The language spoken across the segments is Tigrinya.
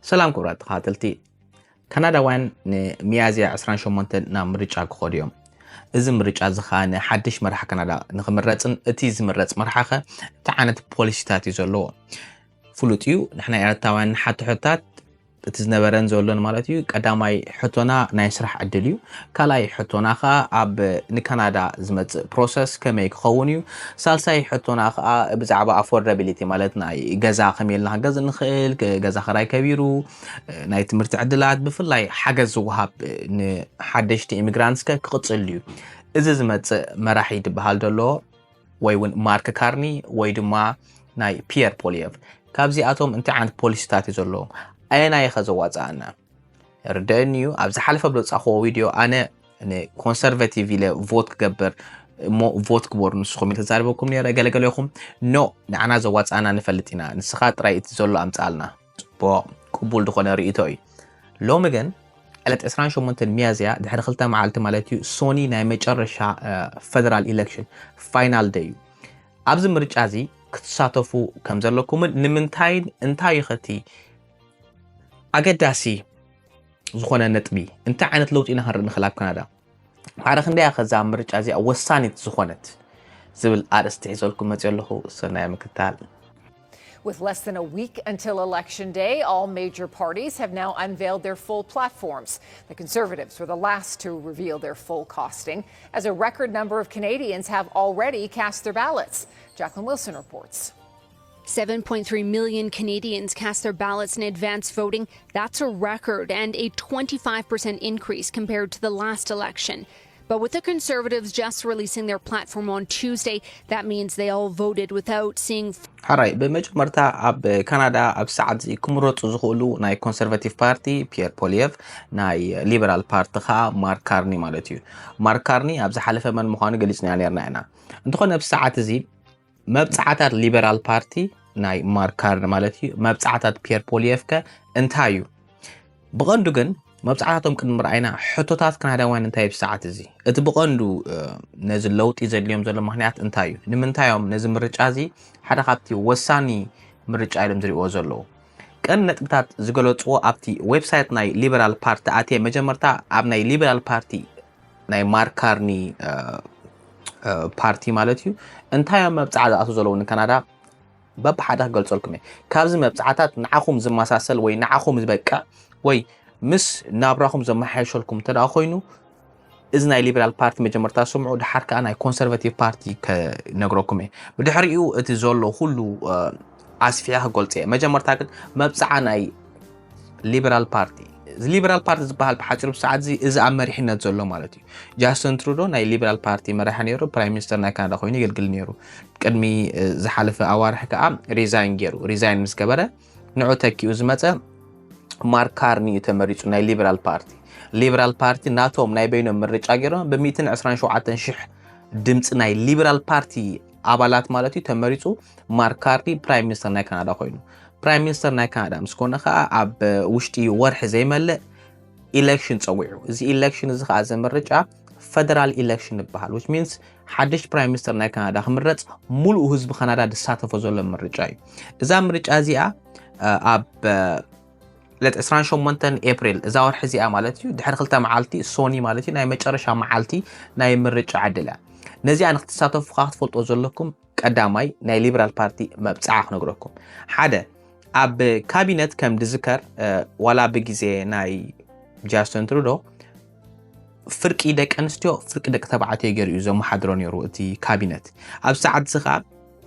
ሰላም ክቡራት ተኸታተልቲ፣ ካናዳውያን ንሚያዝያ ዕስራን ሸሞንተን ናብ ምርጫ ክኸዱ እዮም። እዚ ምርጫ እዚ ኸኣ ንሓድሽ መራሕ ካናዳ ንኽምረጽን እቲ ዝምረጽ መራሕ ኸ እንታይ ዓይነት ፖሊሲታት እዩ ዘለዎ? ፍሉጥ እዩ። ንሕና ኤርትራውያን ንሓቶ ሕቶታት፣ እቲ ዝነበረን ዘሎን ማለት እዩ። ቀዳማይ ሕቶና ናይ ስራሕ ዕድል እዩ። ካልኣይ ሕቶና ኸኣ ኣብ ንካናዳ ዝመጽእ ፕሮሰስ ከመይ ክኸውን እዩ። ሳልሳይ ሕቶና ኸኣ ብዛዕባ ኣፎርዳቢሊቲ ማለት ናይ ገዛ ከመይ ኢልና ክንገዝእ ንኽእል፣ ገዛ ኽራይ ከቢሩ፣ ናይ ትምህርቲ ዕድላት፣ ብፍላይ ሓገዝ ዝወሃብ ንሓደሽቲ ኢሚግራንትስ ከ ክቕጽል ድዩ? እዚ ዝመጽእ መራሒ ድበሃል ዘሎ ወይ እውን ማርክ ካርኒ ወይ ድማ ናይ ፒየር ፖሊየቭ፣ ካብዚኣቶም እንታይ ዓይነት ፖሊሲታት እዩ ዘለዎም? ኣየናይ ኸ ዘዋጽኣና? ርደአኒ እዩ። ኣብ ዝሓለፈ ብለውጻኽዎ ቪድዮ ኣነ ንኮንሰርቫቲቭ ኢለ ቮት ክገብር እሞ ቮት ግበሩ ንስኹም ኢለ ተዛሪበኩም ነይረ። ገለገለ ኢኹም ኖ፣ ንዓና ዘዋጽኣና ንፈልጥ ኢና፣ ንስኻ ጥራይ እቲ ዘሎ ኣምጽኣልና። ጽቡቕ፣ ቅቡል ዝኾነ ርእይቶ እዩ። ሎሚ ግን ዕለት ዕስራን ሸሞንተን ሚያዝያ ድሕሪ ክልተ መዓልቲ ማለት እዩ፣ ሶኒ ናይ መጨረሻ እ፣ ፈደራል ኢሌክሽን ፋይናል ደይ እዩ። ኣብዚ ምርጫ እዚ ክትሳተፉ ከም ዘለኩምን ንምንታይን እንታይ እዩ ኸቲ ኣገዳሲ ዝኾነ ነጥቢ፣ እንታይ ዓይነት ለውጢ ኢና ክንርኢ ንኽእል ኣብ ካናዳ? ማዕረ ክንደይ እያ ከዛ ምርጫ እዚኣ ወሳኒት ዝኾነት ዝብል ኣርእስቲ ሒዘልኩም መፅእ ኣለኹ። ሰናይ ምክታል። With less than a week until Election Day, all major parties have now unveiled their full platforms. The Conservatives were the last to reveal their full costing, as a record number of Canadians have already cast their ballots. Jacqueline Wilson reports. Seven point three million Canadians cast their ballots in advance voting. That's a record and a twenty-five percent increase compared to the last election. But with the Conservatives just releasing their platform on Tuesday, that means they all voted without seeing ሕራይ ብመጀመርታ ኣብ ካናዳ ኣብ ሰዓት እዚ ክምረፁ ዝኽእሉ ናይ ኮንሰርቫቲቭ ፓርቲ ፒየር ፖሊየቭ፣ ናይ ሊበራል ፓርቲ ከዓ ማርክ ካርኒ ማለት እዩ። ማርክ ካርኒ ኣብ ዝሓለፈ መን ምዃኑ ገሊፅና ነርና ኢና። እንተኾነ ኣብ ሰዓት እዚ መብፃዕታት ሊበራል ፓርቲ ናይ ማርክ ካርኒ ማለት እዩ፣ መብፃዕታት ፒየር ፖሊየቭ ከ እንታይ እዩ? ብቐንዱ ግን መብፃዕታቶም ቅድሚ ምርኣይና ሕቶታት ካናዳውያን እንታይ እዩ ብሰዓት እዚ? እቲ ብቐንዱ ነዚ ለውጢ ዘድልዮም ዘሎ ምኽንያት እንታይ እዩ? ንምንታይ እዮም ነዚ ምርጫ እዚ ሓደ ካብቲ ወሳኒ ምርጫ ኢሎም ዝሪእዎ ዘለዉ? ቀንዲ ነጥብታት ዝገለፅዎ ኣብቲ ዌብሳይት ናይ ሊበራል ፓርቲ ኣትየ መጀመርታ ኣብ ናይ ሊበራል ፓርቲ ናይ ማርክ ካርኒ ፓርቲ ማለት እዩ እንታይ እዮም መብፃዕ ዝኣቱ ዘለዉ ንካናዳ በብሓደ ክገልፀልኩም እየ። ካብዚ መብፃዕታት ንዓኹም ዝመሳሰል ወይ ንዓኹም ዝበቅዕ ወይ ምስ ናብራኹም ዘመሓየሸልኩም እንተ ኮይኑ እዚ ናይ ሊበራል ፓርቲ መጀመርታ ስምዑ፣ ድሓር ከዓ ናይ ኮንሰርቫቲቭ ፓርቲ ከነግረኩም እየ። ብድሕሪኡ እቲ ዘሎ ኩሉ ኣስፊሐ ክገልፀ እየ። መጀመርታ ግን መብፅዓ ናይ ሊበራል ፓርቲ፣ እዚ ሊበራል ፓርቲ ዝበሃል ብሓፂሩ ብሰዓት እዚ እዚ ኣብ መሪሕነት ዘሎ ማለት እዩ። ጃስትን ትሩዶ ናይ ሊበራል ፓርቲ መራሒ ነይሩ፣ ፕራይም ሚኒስተር ናይ ካናዳ ኮይኑ የገልግል ነይሩ። ቅድሚ ዝሓለፈ ኣዋርሒ ከዓ ሪዛይን ገይሩ። ሪዛይን ምስ ገበረ ንዑ ተኪኡ ዝመፀ ማርክ ካርኒ እዩ ተመሪፁ ናይ ሊበራል ፓርቲ። ሊበራል ፓርቲ ናቶም ናይ በይኖም ምርጫ ገይሮም ብ ሚእትን ዕስራን ሸውዓተን ሽሕ ድምፂ ናይ ሊበራል ፓርቲ ኣባላት ማለት እዩ ተመሪፁ ማርክ ካርኒ ፕራይም ሚኒስተር ናይ ካናዳ ኮይኑ። ፕራይም ሚኒስተር ናይ ካናዳ ምስ ኮነ ከዓ ኣብ ውሽጢ ወርሒ ዘይመልእ ኢሌክሽን ፀዊዑ። እዚ ኢሌክሽን እዚ ከዓ እዚ ምርጫ ፈደራል ኢሌክሽን ይበሃል። Which means ሓድሽ ፕራይም ሚኒስተር ናይ ካናዳ ክምረፅ ሙሉእ ህዝቢ ካናዳ ዝሳተፎ ዘሎ ምርጫ እዩ። እዛ ምርጫ እዚኣ ኣብ ዕለት ዕስራን ሸሞንተን ኤፕሪል እዛ ወርሒ እዚኣ ማለት እዩ ድሕሪ ክልተ መዓልቲ ሶኒ ማለት እዩ ናይ መጨረሻ መዓልቲ ናይ ምርጫ ዕድል እያ። ነዚኣ ንክትሳተፉ ከዓ ክትፈልጦ ዘለኩም ቀዳማይ ናይ ሊበራል ፓርቲ መብፅዓ ክነግረኩም። ሓደ ኣብ ካቢነት ከም ድዝከር ዋላ ብግዜ ናይ ጃስትን ትሩዶ ፍርቂ ደቂ ኣንስትዮ ፍርቂ ደቂ ተባዕትዮ ገይሩ እዩ ዘመሓድሮ ነይሩ እቲ ካቢነት። ኣብ ሰዓት እዚ ከዓ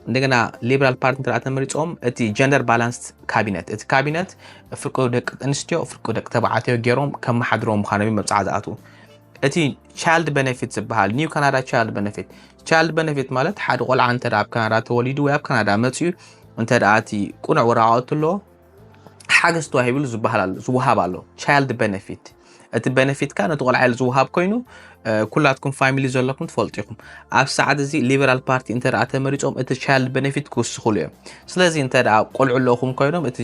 እንደገና ሊበራል ፓርቲ እንተ ተመሪፆም እቲ ጀንደር ባላንስድ ካቢነት እቲ ካቢነት ፍርቂ ደቂ ኣንስትዮ ፍርቂ ደቂ ተባዕትዮ ገይሮም ከመሓድሮ ምዃኖም እዩ መብፅዓ ዝኣትዉ። እቲ ቻይልድ ቤነፊት ዝበሃል ኒው ካናዳ ቻይልድ ቤነፊት ቻይልድ ቤነፊት ማለት ሓደ ቆልዓ እንተ ኣብ ካናዳ ተወሊዱ ወይ ኣብ ካናዳ መፅኡ እንተ እቲ ቁኑዕ ወረቃቅቲ ኣለዎ ሓገዝ ተዋሂብሉ ዝበሃል ኣሎ ዝወሃብ ኣሎ ቻይልድ ቤነፊት። እቲ ቤነፊት ከ ነቲ ቆልዓ ኢሉ ዝወሃብ ኮይኑ ኩላትኩም ፋሚሊ ዘለኩም ትፈልጡ ኢኹም። ኣብ ሰዓት እዚ ሊበራል ፓርቲ እንተ ተመሪፆም እቲ ቻይልድ ቤነፊት ክውስኽሉ እዮም። ስለዚ እንተ ቆልዑ ኣለኹም ኮይኖም እቲ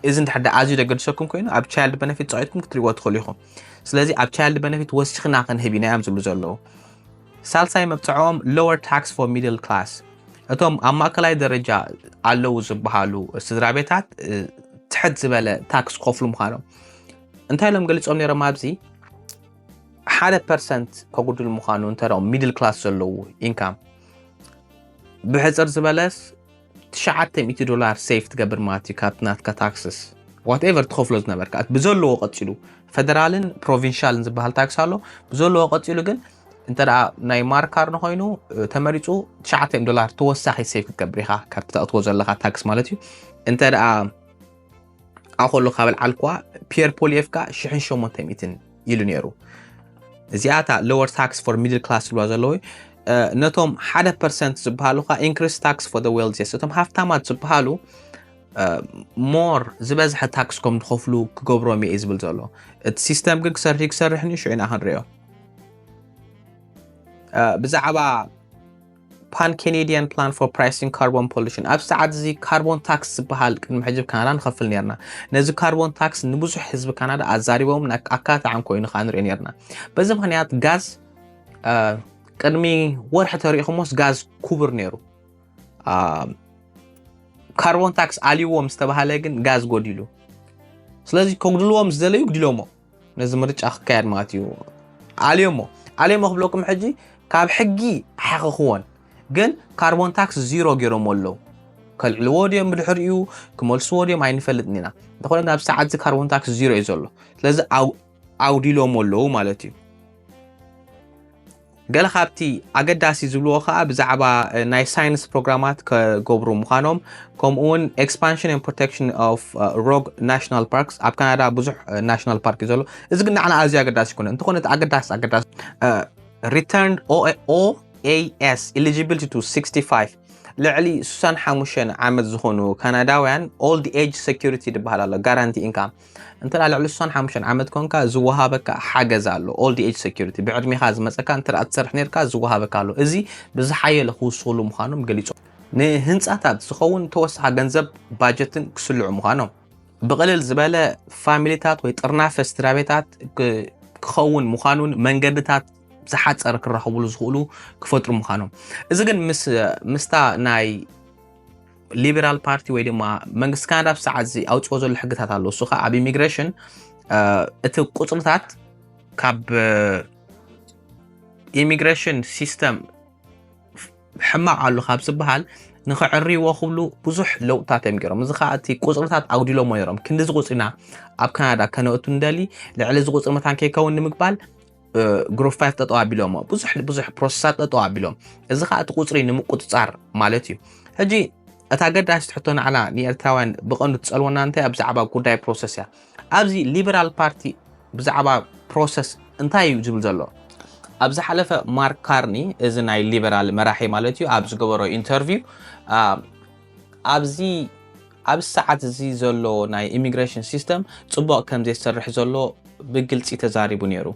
እዚ እንድሕር ደኣ ኣዝዩ ደገድሰኩም ኮይኑ ኣብ ቻይልድ ቤነፊት ፀቂጥኩም ክትሪእዎ ትኽእሉ ኢኹም። ስለዚ ኣብ ቻይልድ ቤነፊት ወሲኽና ክንህብ ኢና እዮም ዝብሉ ዘለዉ። ሳልሳይ መብፅዕኦም lower tax for middle class እቶም ኣብ ማእከላይ ደረጃ ኣለዉ ዝበሃሉ ስድራ ቤታት ትሕት ዝበለ ታክስ ክኸፍሉ ምዃኖም እንታይ ኢሎም ገሊጾም ነይሮም ኣብዚ ሓደ ፐርሰንት ከጉድል ምዃኑ እንተ ሚድል ክላስ ዘለዉ ኢንካም ብሕፅር ዝበለስ ትሽዓተ ሚእቲ ዶላር ሴፍ ትገብር ማለት እዩ ካብቲ ናትካ ታክስስ ዋትኤቨር ትኸፍሎ ዝነበርካ ብዘለዎ ቀፂሉ ፈደራልን ፕሮቪንሻልን ዝበሃል ታክስ ኣሎ ብዘለዎ ቀፂሉ ግን እንተ ናይ ማርካር ንኮይኑ ተመሪፁ ትሽዓተ ዶላር ተወሳኺ ሴፍ ክትገብር ኢኻ ካብቲ ተእትዎ ዘለካ ታክስ ማለት እዩ እንተ ኣኸሎ ካብ ልዓልኳ ፒየር ፖሊየፍካ ሽሕን ሸሞንተ ሚእትን ኢሉ ነይሩ እዚኣታ lower tax for middle class ዝብልዋ ዘለዉ ነቶም ሓደ ፐርሰንት ዝበሃሉ ከዓ increase tax for the wealthiest እቶም ሃፍታማት ዝበሃሉ ሞር ዝበዝሐ ታክስ ከም ዝኸፍሉ ክገብሮም እየ ዝብል ዘሎ እቲ ሲስተም ግን ክሰርሕ ክሰርሕ ንሽዑ ኢና ክንሪኦ ብዛዕባ Pan Canadian Plan for Pricing Carbon Pollution ኣብ ሰዓት እዚ ካርቦን ታክስ ዝበሃል ቅድሚ ሕጂ ካናዳ ንኸፍል ነርና ነዚ ካርቦን ታክስ ንብዙሕ ህዝቢ ካናዳ ኣዛሪቦም ኣካታዓን ኮይኑ ከዓ ንሪኦ ነርና በዚ ምክንያት ጋዝ ቅድሚ ወርሒ ተሪኢኹሞስ ጋዝ ክቡር ነይሩ ካርቦን ታክስ ኣልይዎም ዝተባሃለ ግን ጋዝ ጎዲሉ ስለዚ ከጉድልዎም ዝደለዩ ግድሎሞ ነዚ ምርጫ ክካየድ ማለት እዩ ኣልዮሞ ኣልዮሞ ክብለኩም ሕጂ ካብ ሕጊ ኣይሓኸኽዎን ግን ካርቦን ታክስ ዚሮ ገይሮሞ ኣለዉ ከልዕልዎ ድዮም ብድሕሪኡ ክመልስዎ ድዮም ኣይንፈልጥን ኢና እንተኾነ ግን ኣብ ሰዓት እዚ ካርቦን ታክስ ዚሮ እዩ ዘሎ ስለዚ ኣውዲሎሞ ኣለዉ ማለት እዩ ገለ ካብቲ ኣገዳሲ ዝብልዎ ከዓ ብዛዕባ ናይ ሳይንስ ፕሮግራማት ከገብሩ ምዃኖም ከምኡውን expansion and protection of rogue national parks ኣብ ካናዳ ብዙሕ ናሽናል ፓርክ እዩ ዘሎ እዚ ግን ንዓና ኣዝዩ ኣገዳሲ ይኮነ እንተኾነ እቲ ኣገዳሲ ኣገዳሲ returned OAS eligibility to sixty-five ልዕሊ ስሳን ሓሙሽተን ዓመት ዝኾኑ ካናዳውያን old age security ዝበሃል ኣሎ ጋራንቲ ኢንካም እንተ ልዕሊ ስሳን ሓሙሽተን ዓመት ኮንካ ዝወሃበካ ሓገዝ ኣሎ old age security ብዕድሜኻ ዝመፀካ እንተ ትሰርሕ ነርካ ዝወሃበካ ኣሎ እዚ ብዝሓየለ ክውስኽሉ ምዃኖም ገሊፆም ንህንፃታት ዝኸውን ተወሳኺ ገንዘብ ባጀትን ክስልዑ ምዃኖም ብቕልል ዝበለ ፋሚሊታት ወይ ጥርናፈ ስድራቤታት ክኸውን ምዃኑን መንገድታት ዝሓፀረ ክራኸብሉ ዝኽእሉ ክፈጥሩ ምዃኖም እዚ ግን ምስታ ናይ ሊበራል ፓርቲ ወይ ድማ መንግስቲ ካናዳ ኣብ ሰዓት እዚ ኣውፅኦ ዘሎ ሕግታት ኣሎ እሱ ከዓ ኣብ ኢሚግሬሽን እቲ ቁፅርታት ካብ ኢሚግሬሽን ሲስተም ሕማቕ ኣሎ ካብ ዝበሃል ንኽዕርይዎ ክብሉ ብዙሕ ለውጥታት እዮም ገይሮም እዚ ከዓ እቲ ቁፅርታት ኣጉዲሎሞ ነይሮም ክንዲ እዚ ቁፅሪና ኣብ ካናዳ ከነእቱ ንደሊ ልዕሊ እዚ ቁፅሪ መታን ከይከውን ንምግባል ግሩፕ ፋይቭ ጠጠው ኣቢሎሞ ብዙሕ ብዙሕ ፕሮሰሳት ጠጠው ኣቢሎም እዚ ከዓ እቲ ቁፅሪ ንምቁፅፃር ማለት እዩ ሕጂ እታ ኣገዳሲት ሕቶ ንዓና ንኤርትራውያን ብቐንዱ ትፀልወና እንታይ ኣብ ዛዕባ ጉዳይ ፕሮሰስ እያ ኣብዚ ሊበራል ፓርቲ ብዛዕባ ፕሮሰስ እንታይ እዩ ዝብል ዘሎ ኣብ ዝሓለፈ ማርክ ካርኒ እዚ ናይ ሊበራል መራሒ ማለት እዩ ኣብ ዝገበሮ ኢንተርቪው ኣብዚ ኣብ ሰዓት እዚ ዘሎ ናይ ኢሚግሬሽን ሲስተም ፅቡቕ ከም ዘይሰርሕ ዘሎ ብግልፂ ተዛሪቡ ነይሩ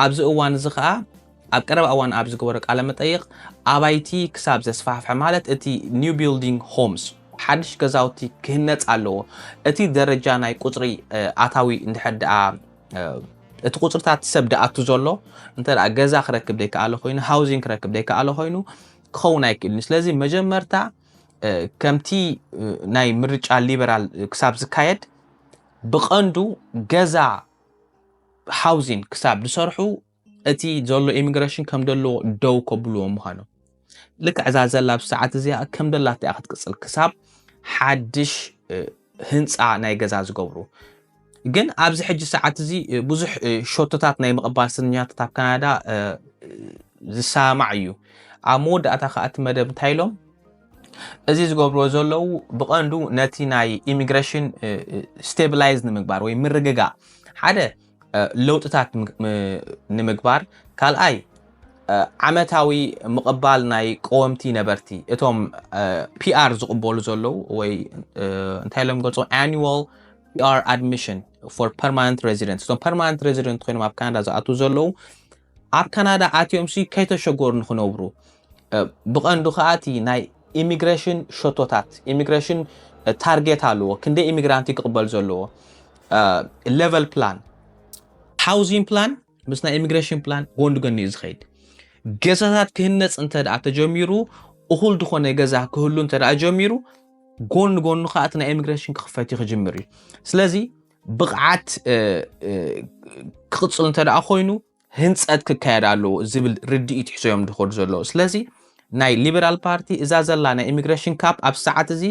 ኣብዚ እዋን እዚ ከዓ ኣብ ቀረባ እዋን ኣብ ዝገበሮ ቃለ መጠይቕ ኣባይቲ ክሳብ ዘስፋሕፍሐ ማለት እቲ new building homes ሓድሽ ገዛውቲ ክህነፅ ኣለዎ እቲ ደረጃ ናይ ቁፅሪ ኣታዊ እንድሕር ደኣ እቲ ቁፅርታት ሰብ ደኣቱ ዘሎ እንተ ገዛ ክረክብ ደይከኣለ ኮይኑ ሃውዚንግ ክረክብ ደይከኣለ ኮይኑ ክኸውን ኣይክእልን ስለዚ መጀመርታ ከምቲ ናይ ምርጫ ሊበራል ክሳብ ዝካየድ ብቐንዱ ገዛ ሃውዚን ክሳብ ዝሰርሑ እቲ ዘሎ ኢሚግሬሽን ከም ደለዎ ደው ከብልዎ ምዃኖም ልክዕ እዛ ዘላ ብሰዓት እዚኣ ከም ደላታ እያ ክትቅፅል ክሳብ ሓድሽ ህንፃ ናይ ገዛ ዝገብሩ ግን ኣብዚ ሕጂ ሰዓት እዚ ብዙሕ ሸቶታት ናይ ምቕባል ስርኛታት ኣብ ካናዳ ዝሰማዕ እዩ ኣብ መወዳእታ ከዓ እቲ መደብ እንታይ ኢሎም እዚ ዝገብርዎ ዘለዉ ብቐንዱ ነቲ ናይ ኢሚግሬሽን ስቴብላይዝ ንምግባር ወይ ምርግጋእ ሓደ ለውጥታት ንምግባር ካልኣይ ዓመታዊ ምቕባል ናይ ቀወምቲ ነበርቲ እቶም ፒኣር ዝቕበሉ ዘለዉ ወይ እንታይ ኢሎም ገልፆም annual PR admission for permanent residents እቶም permanent resident ኮይኖም ኣብ ካናዳ ዝኣትዉ ዘለዉ ኣብ ካናዳ ኣትዮም ሲ ከይተሸገሩ ንክነብሩ ብቐንዱ ከዓ እቲ ናይ ኢሚግሬሽን ሸቶታት ኢሚግሬሽን ታርጌት ኣለዎ ክንደይ ኢሚግራንቲ ክቕበል ዘለዎ level plan housing plan ምስ ናይ ኢሚግሬሽን ፕላን ጎንዲ ጎኒ እዩ ዝኸይድ ገዛታት ክህነፅ እንተ ደኣ ተጀሚሩ እኹል ዝኾነ ገዛ ክህሉ እንተ ደኣ ጀሚሩ ጎን ጎኑ ከዓ እቲ ናይ ኢሚግሬሽን ክኽፈት እዩ ክጅምር እዩ። ስለዚ ብቕዓት ክቕፅል እንተ ደኣ ኮይኑ ህንፀት ክካየድ ኣለዎ ዝብል ርድኢት ሒዞ እዮም ዝኸዱ ዘለዉ። ስለዚ ናይ ሊበራል ፓርቲ እዛ ዘላ ናይ ኢሚግሬሽን ካፕ ኣብ ሰዓት እዚ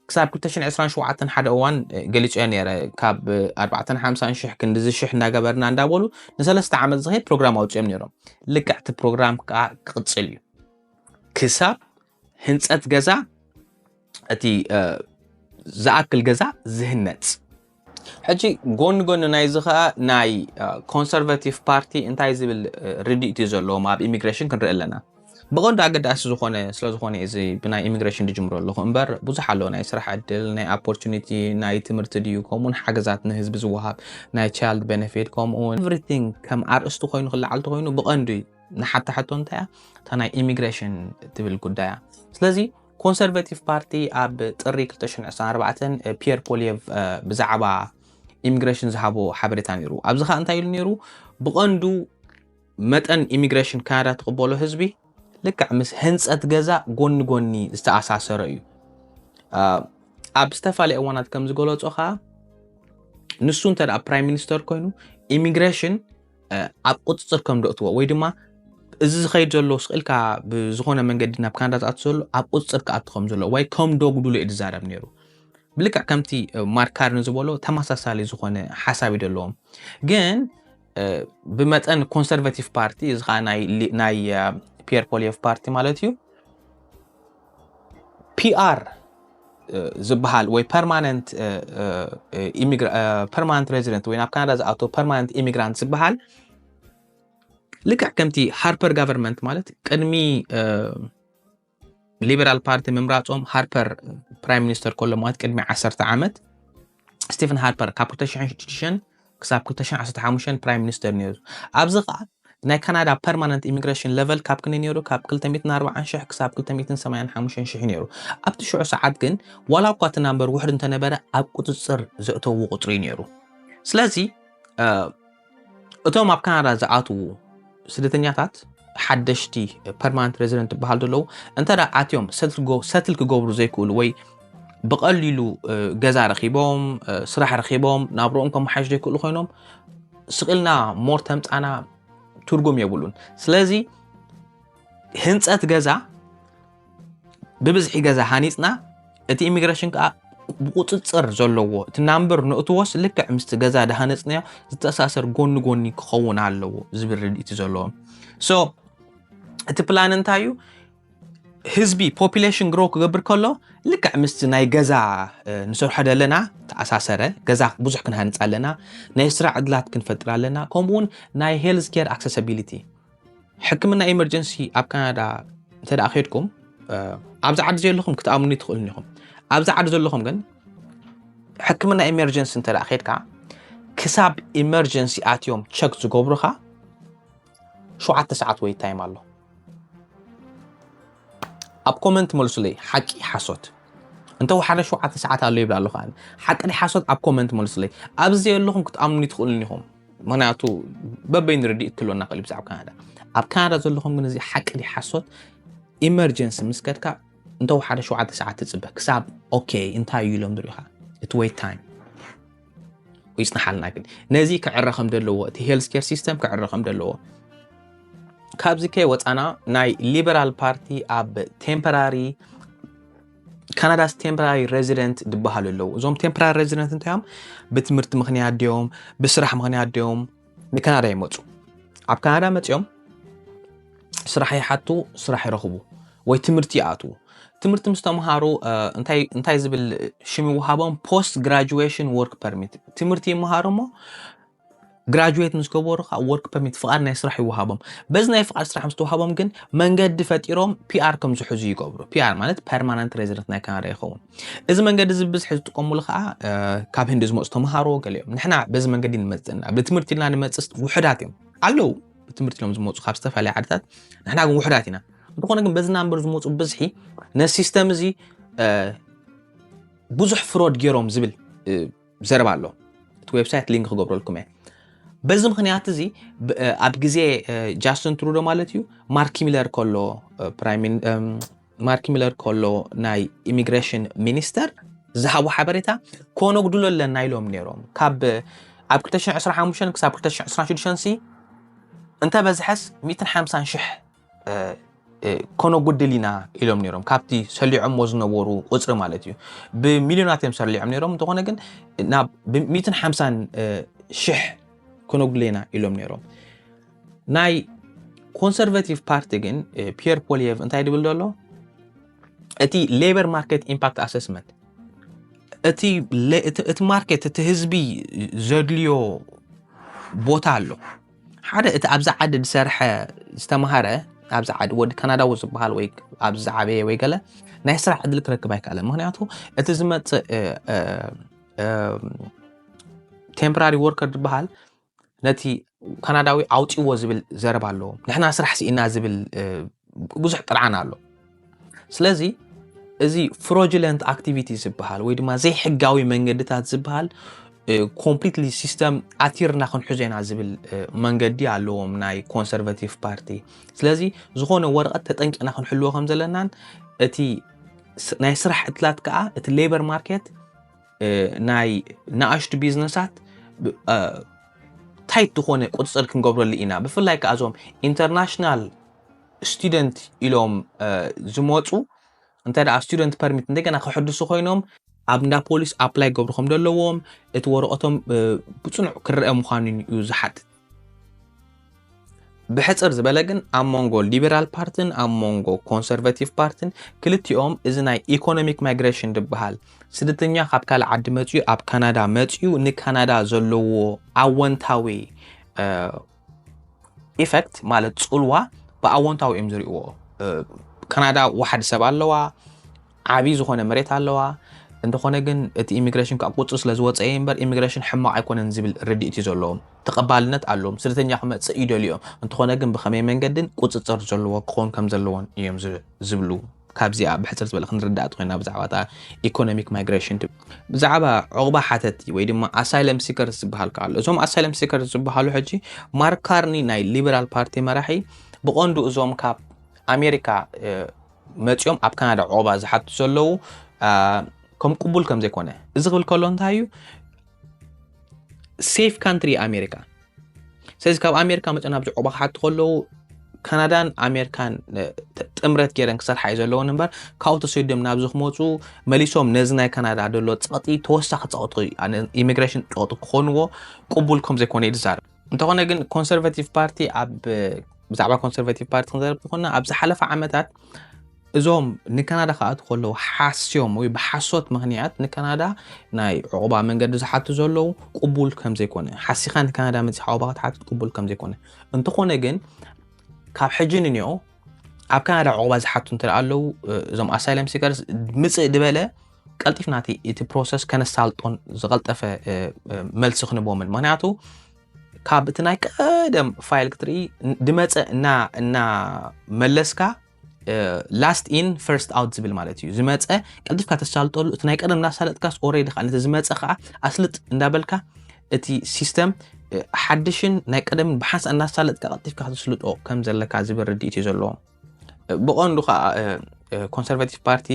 ክሳብ ክልተ ሽሕን ዕስራን ሸውዓተን ሓደ እዋን ገሊፀዮ ነይረ። ካብ ኣርባዕተን ሓምሳን ሽሕ ክንድዚ ሽሕ እናገበርና እንዳበሉ ንሰለስተ ዓመት ዝኸይድ ፕሮግራም ኣውፅኦም ነይሮም። ልክዕ እቲ ፕሮግራም ከዓ ክቕፅል እዩ ክሳብ ህንፀት ገዛ እቲ ዝኣክል ገዛ ዝህነፅ። ሕጂ ጎኒ ጎኒ ናይዚ ከዓ ናይ ኮንሰርቫቲቭ ፓርቲ እንታይ ዝብል ርድኢት እዩ ዘለዎም ኣብ ኢሚግሬሽን ክንርኢ ኣለና። ብቐንዱ ኣገዳሲ ዝኾነ ስለዝኾነ እዚ ብናይ ኢሚግሬሽን ዝጅምሮ ኣለኹ እምበር ብዙሕ ኣለዎ። ናይ ስራሕ ዕድል፣ ናይ ኦፖርቹኒቲ፣ ናይ ትምህርቲ ድዩ፣ ከምኡውን ሓገዛት ንህዝቢ ዝወሃብ ናይ ቻይልድ ቤነፊት፣ ከምኡውን ኤቭሪቲንግ ከም ኣርእስቲ ኮይኑ ክለዓል ተኮይኑ ብቐንዱ ንሓታ ሕቶ እንታይ እያ? እታ ናይ ኢሚግሬሽን ትብል ጉዳይ እያ። ስለዚ ኮንሰርቫቲቭ ፓርቲ ኣብ ጥሪ ክልተ ሽሕን ዕስራን ኣርባዕተን ፒየር ፖሊየቭ ብዛዕባ ኢሚግሬሽን ዝሃቦ ሓበሬታ ነይሩ። ኣብዚ ከዓ እንታይ ኢሉ ነይሩ? ብቐንዱ መጠን ኢሚግሬሽን ካናዳ ትቕበሎ ህዝቢ ልክዕ ምስ ህንፀት ገዛ ጎኒ ጎኒ ዝተኣሳሰረ እዩ። ኣብ ዝተፈላለየ እዋናት ከም ዝገለፆ ከዓ ንሱ እንተ ፕራይም ሚኒስተር ኮይኑ ኢሚግሬሽን ኣብ ቁፅፅር ከም ደእትዎ ወይ ድማ እዚ ዝኸይድ ዘሎ ስቕ ኢልካ ብዝኾነ መንገዲ ናብ ካናዳ ዝኣቱ ዘሎ ኣብ ቁፅፅር ክኣቱ ከም ዘለዎ ወይ ከም ደጉድሎ እዩ ዝዛረብ ነይሩ። ብልክዕ ከምቲ ማርክ ካርኒ ዝበሎ ተመሳሳሊ ዝኾነ ሓሳብ እዩ ዘለዎም። ግን ብመጠን ኮንሰርቫቲቭ ፓርቲ እዚ ከዓ ናይ ፒየር ፖሊየቭ ፓርቲ ማለት እዩ። ፒኣር ዝበሃል ወይ ፐርማነንት ፐርማነንት ሬዚደንት ወይ ናብ ካናዳ ዝኣተው ፐርማነንት ኢሚግራንት ዝበሃል ልክዕ ከምቲ ሃርፐር ጋቨርንመንት ማለት ቅድሚ ሊበራል ፓርቲ ምምራፆም ሃርፐር ፕራይም ሚኒስተር ከሎ ማለት ቅድሚ ዓሰርተ ዓመት ስቲፈን ሃርፐር ካብ ክልተ ሽሕን ሽዱሽተን ክሳብ ክልተ ሽሕን ዓሰርተ ሓሙሽተን ፕራይም ሚኒስተር ነይሩ። ኣብዚ ከዓ ናይ ካናዳ ፐርማነንት ኢሚግሬሽን ለቨል ካብ ክንደይ ነይሩ? ካብ ክልተ ሚእትን ኣርባዓን ሽሕ ክሳብ ክልተ ሚእትን ሰማንያን ሓሙሽተን ሽሕ ነይሩ። ኣብቲ ሽዑ ሰዓት ግን ዋላ እኳ እቲ ናምበር ውሕድ እንተነበረ ኣብ ቁፅፅር ዘእተዎ ቁፅሪ ነይሩ። ስለዚ እቶም ኣብ ካናዳ ዝኣትዉ ስደተኛታት ሓደሽቲ ፐርማነንት ሬዚደንት ዝበሃል ዘለዉ እንተ ኣትዮም ሰትል ክገብሩ ዘይክእሉ ወይ ብቐሊሉ ገዛ ረኺቦም ስራሕ ረኺቦም ናብርኦም ከመሓሽ ዘይክእሉ ኮይኖም ስቕ ኢልና ሞር ተምፃና ትርጉም የብሉን። ስለዚ ህንፀት ገዛ ብብዝሒ ገዛ ሃኒፅና እቲ ኢሚግሬሽን ከዓ ብቁፅፅር ዘለዎ እቲ ናምበር ንእትዎስ ልክዕ ምስቲ ገዛ ድሃነፅናዮ ዝተኣሳሰር ጎኒ ጎኒ ክኸውን ኣለዎ ዝብል ርድኢት ዘለዎም። ሶ እቲ ፕላን እንታይ እዩ? ህዝቢ ፖፒሌሽን ግሮ ክገብር ከሎ ልክዕ ምስቲ ናይ ገዛ ንሰርሖ ዘለና ተኣሳሰረ። ገዛ ብዙሕ ክንሃንፅ ኣለና፣ ናይ ስራሕ ዕድላት ክንፈጥር ኣለና፣ ከምኡውን ናይ ሄልዝ ኬር ኣክሰሰቢሊቲ ሕክምና ኢመርጀንሲ ኣብ ካናዳ እንተ ደኣ ከድኩም ኣብዚ ዓዲ ዘለኹም ክትኣምኑ ትኽእሉን ኢኹም። ኣብዚ ዓዲ ዘለኹም ግን ሕክምና ኢመርጀንሲ እንተ ደኣ ከድካ ክሳብ ኢመርጀንሲ ኣትዮም ቸክ ዝገብሩኻ ሸውዓተ ሰዓት ወይ ታይም ኣሎ። ኣብ ኮመንት መልሱለይ ሓቂ ሓሶት እንተ ወሓደ ሸውዓተ ሰዓት ኣሎ ይብል ኣለኹ። ሓቂ ሓሶት ኣብ ኮመንት መልሱለይ። ኣብዚ ዘለኹም ክትኣምኑ ትኽእሉን ኢኹም። ምክንያቱ በበይኑ ርድኢት ክህልወና ክእል ብዛዕባ ካናዳ። ኣብ ካናዳ ዘለኹም ግን እዚ ሓቂ ድዩ ሓሶት? ኢመርጀንሲ ምስ ከድካ እንተወሓደ ሸውዓተ ሰዓት ትፅበ ክሳብ ኦኬ እንታይ እዩ ኢሎም ዝሪኡካ እቲ ዌይት ታይም ይፅንሓልና። ግን ነዚ ክዕረ ከም ዘለዎ እቲ ሄልስ ኬር ሲስተም ክዕረ ከም ዘለዎ ካብዚ ከይወፃና ናይ ሊበራል ፓርቲ ኣብ ቴምፖራሪ ካናዳስ ቴምፖራሪ ሬዚደንት ዝበሃሉ ኣለዉ። እዞም ቴምፖራሪ ሬዚደንት እንታዮም ብትምህርቲ ምክንያት ድዮም ብስራሕ ምክንያት ድዮም ንካናዳ ይመፁ። ኣብ ካናዳ መፅኦም ስራሕ ይሓቱ፣ ስራሕ ይረኽቡ ወይ ትምህርቲ ይኣትዉ። ትምህርቲ ምስ ተምሃሩ እንታይ ዝብል ሽም ይወሃቦም? ፖስት ግራጁዌሽን ወርክ ፐርሚት። ትምህርቲ ይመሃሩ እሞ ግራጁዌት ምስ ገበሩ ከዓ ወርክ ፐርሚት ፍቓድ ናይ ስራሕ ይወሃቦም። በዚ ናይ ፍቓድ ስራሕ ምስ ተዋሃቦም ግን መንገዲ ፈጢሮም ፒኣር ከም ዝሕዙ ይገብሩ። ፒኣር ማለት ፐርማነንት ሬዚደንት ናይ ካናዳ ይኸውን። እዚ መንገዲ እዚ ብዝሒ ዝጥቀሙሉ ከዓ ካብ ህንዲ ዝመፁ ተምሃሮ ገሊኦም። ንሕና በዚ መንገዲ ንመፅእ እና ብትምህርቲ ኢልና ንመፅእ ውሕዳት እዮም ኣለዉ። ብትምህርቲ ኢሎም ዝመፁ ካብ ዝተፈላለየ ዓድታት ንሕና ግን ውሕዳት ኢና። እንተኾነ ግን በዚ ናምበር ዝመፁ ብዝሒ ነዚ ሲስተም እዚ ብዙሕ ፍሮድ ገይሮም ዝብል ዘረባ ኣሎ። እቲ ዌብሳይት ሊንክ ክገብረልኩም እየ። በዚ ምክንያት እዚ ኣብ ግዜ ጃስትን ትሩዶ ማለት እዩ ማርክ ሚለር ከሎ ፕራይም ማርክ ሚለር ከሎ ናይ ኢሚግሬሽን ሚኒስተር ዝሃቦ ሓበሬታ ከነጉድሎ ኣለና ኢሎም ነይሮም። ካብ ኣብ ክልተ ሽሕን ዕስራን ሓሙሽተን ክሳብ ክልተ ሽሕን ዕስራን ሽዱሽተን ሲ እንተበዝሐስ ሚእትን ሓምሳን ሽሕ ከነጉድል ኢና ኢሎም ነይሮም። ካብቲ ሰሊዖሞ ዝነበሩ ቁፅሪ ማለት እዩ። ብሚልዮናት እዮም ሰሊዖም ነይሮም። እንተኾነ ግን ናብ ሚእትን ሓምሳን ሽሕ ከነጉድል ኢና ኢሎም ነይሮም። ናይ ኮንሰርቫቲቭ ፓርቲ ግን ፒየር ፖሊየቭ እንታይ ድብል ዘሎ? እቲ ሌበር ማርኬት ኢምፓክት ኣሰስመንት፣ እቲ ማርኬት፣ እቲ ህዝቢ ዘድልዮ ቦታ ኣሎ። ሓደ እቲ ኣብዚ ዓዲ ዝሰርሐ ዝተምሃረ ኣብዚ ዓዲ ወዲ ካናዳዊ ዝበሃል ወይ ኣብዚ ዝዓበየ ወይ ገለ ናይ ስራሕ ዕድል ክረክብ ኣይከኣለን። ምክንያቱ እቲ ዝመፅእ ቴምፖራሪ ወርከር ዝበሃል ነቲ ካናዳዊ ኣውፅዎ ዝብል ዘረባ ኣለዎም። ንሕና ስራሕ ስኢና ዝብል ብዙሕ ጥርዓን ኣሎ። ስለዚ እዚ ፍሮጅለንት ኣክቲቪቲ ዝበሃል ወይ ድማ ዘይሕጋዊ መንገድታት ዝበሃል ኮምፕሊትሊ ሲስተም ኣቲርና ክንሕዞ ኢና ዝብል መንገዲ ኣለዎም ናይ ኮንሰርቫቲቭ ፓርቲ። ስለዚ ዝኾነ ወረቐት ተጠንቂቕና ክንሕልዎ ከም ዘለናን እቲ ናይ ስራሕ ዕድላት ከዓ እቲ ሌበር ማርኬት ናይ ንኣሽቱ ቢዝነሳት ታይት ዝኾነ ቁፅፅር ክንገብረሉ ኢና። ብፍላይ ከዓ እዞም ኢንተርናሽናል ስቱደንት ኢሎም ዝመፁ እንተ ደኣ ስቱደንት ፐርሚት እንደገና ክሕድሱ ኮይኖም ኣብ እንዳ ፖሊስ ኣፕላይ ክገብሩ ከም ዘለዎም እቲ ወረቐቶም ብፅኑዕ ክረአ ምዃኑ እዩ ዝሓትት። ብሕፅር ዝበለ ግን ኣብ መንጎ ሊበራል ፓርትን ኣብ መንጎ ኮንሰርቫቲቭ ፓርትን ክልቲኦም እዚ ናይ ኢኮኖሚክ ማይግሬሽን ዝበሃል ስደተኛ ካብ ካልእ ዓዲ መፅዩ ኣብ ካናዳ መፅዩ ንካናዳ ዘለዎ ኣወንታዊ ኢፈክት ማለት ፅልዋ ብኣወንታዊ እዮም ዝሪእዎ። ካናዳ ዋሓደ ሰብ ኣለዋ፣ ዓብዪ ዝኾነ መሬት ኣለዋ። እንተኾነ ግን እቲ ኢሚግሬሽን ካብ ቁፅር ስለ ዝወፀ እምበር ኢሚግሬሽን ሕማቕ ኣይኮነን ዝብል ርድኢት እዩ ዘለዎም። ተቐባልነት ኣለዎም። ስደተኛ ክመፅእ ይደልዮም። እንተኾነ ግን ብኸመይ መንገድን ቁፅፅር ዘለዎ ክኾን ከም ዘለዎን እዮም ዝብሉ። ካብዚኣ ብሕፅር ዝበለ ክንርዳእ ተኮይና ብዛዕባ እታ ኢኮኖሚክ ማይግሬሽን ብዛዕባ ዑቕባ ሓተቲ ወይ ድማ ኣሳይለም ሲከርስ ዝበሃል ከኣ ኣሎ። እዞም ኣሳይለም ሲከርስ ዝበሃሉ ሕጂ ማርክ ካርኒ ናይ ሊበራል ፓርቲ መራሒ ብቐንዱ እዞም ካብ ኣሜሪካ መፂኦም ኣብ ካናዳ ዑቕባ ዝሓቱ ዘለዉ ከም ቅቡል ከም ዘይኮነ እዚ ክብል ከሎ እንታይ እዩ ሴፍ ካንትሪ ኣሜሪካ። ስለዚ ካብ ኣሜሪካ መፅኦም ናብዚ ዑቕባ ክሓቱ ከለዉ ካናዳን ኣሜሪካን ጥምረት ገይረን ክሰርሓ እዩ ዘለዎን እምበር ካብኡ ተሰዲዶም ናብዚ ክመፁ መሊሶም ነዚ ናይ ካናዳ ዘሎ ፀቕጢ ተወሳኺ ፀቕጢ ኢሚግሬሽን ፀቕጢ ክኾንዎ ቅቡል ከም ዘይኮነ እዩ ዝዛረብ። እንተኾነ ግን ኮንሰርቫቲቭ ፓርቲ ኣብ ብዛዕባ ኮንሰርቫቲቭ ፓርቲ ክንዛረብ ተኾና ኣብ ዝሓለፈ ዓመታት እዞም ንካናዳ ክኣቱ ከለዉ ሓስዮም ወይ ብሓሶት ምክንያት ንካናዳ ናይ ዕቑባ መንገዲ ዝሓቱ ዘለዉ ቅቡል ከም ዘይኮነ ሓሲኻ ንካናዳ መፂኻ ዕቑባ ክትሓትት ቅቡል ከም ዘይኮነ እንተኾነ ግን ካብ ሕጂ ንኒኦ ኣብ ካናዳ ዕቑባ ዝሓቱ እንተ ኣለዉ እዞም ኣሳይለም ሲከርስ ምፅእ ድበለ ቀልጢፍ ናቲ እቲ ፕሮሰስ ከነሳልጦን ዝቐልጠፈ መልሲ ክንቦምን ምክንያቱ ካብ እቲ ናይ ቀደም ፋይል ክትርኢ ድመፀ እና እና መለስካ ላስት ኢን ፈርስት ኣውት ዝብል ማለት እዩ ዝመፀ ቀልጢፍካ ተሳልጠሉ እቲ ናይ ቀደም እናሳለጥካስ ኦሬዲ ከዓ ነቲ ዝመፀ ከዓ ኣስልጥ እንዳበልካ እቲ ሲስተም ሓድሽን ናይ ቀደምን ብሓንሳ እናሳለጥካ ቀልጢፍካ ክትስልጦ ከም ዘለካ ዝብል ርድኢት እዩ ዘለዎም ብቐንዱ ከዓ ኮንሰርቫቲቭ ፓርቲ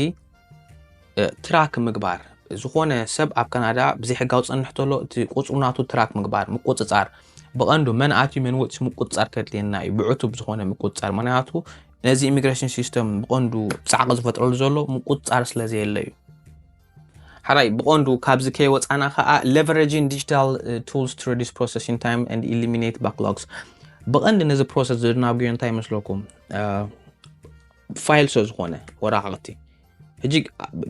ትራክ ምግባር ዝኾነ ሰብ ኣብ ካናዳ ብዘይሕጋዊ ዝፀንሕ ተሎ እቲ ቁፅሩ ናቱ ትራክ ምግባር ምቁፅፃር ብቐንዱ መን ኣትዩ መን ወፂኡ ምቁፅፃር ከድልየና እዩ ብዕቱብ ዝኾነ ምቁፅፃር ምክንያቱ ነዚ ኢሚግሬሽን ሲስተም ብቐንዱ ፃዕቂ ዝፈጥረሉ ዘሎ ምቁፅፃር ስለ ዘየለ እዩ ሓራይ ብቐንዱ ካብዚ ከይወፃና ከዓ leveraging digital tools to reduce processing time and eliminate backlogs ብቐንዲ ነዚ ፕሮሰስ ዝድናጉዮ እንታይ ይመስለኩም ፋይል ስለ ዝኾነ ወረቃቕቲ ሕጂ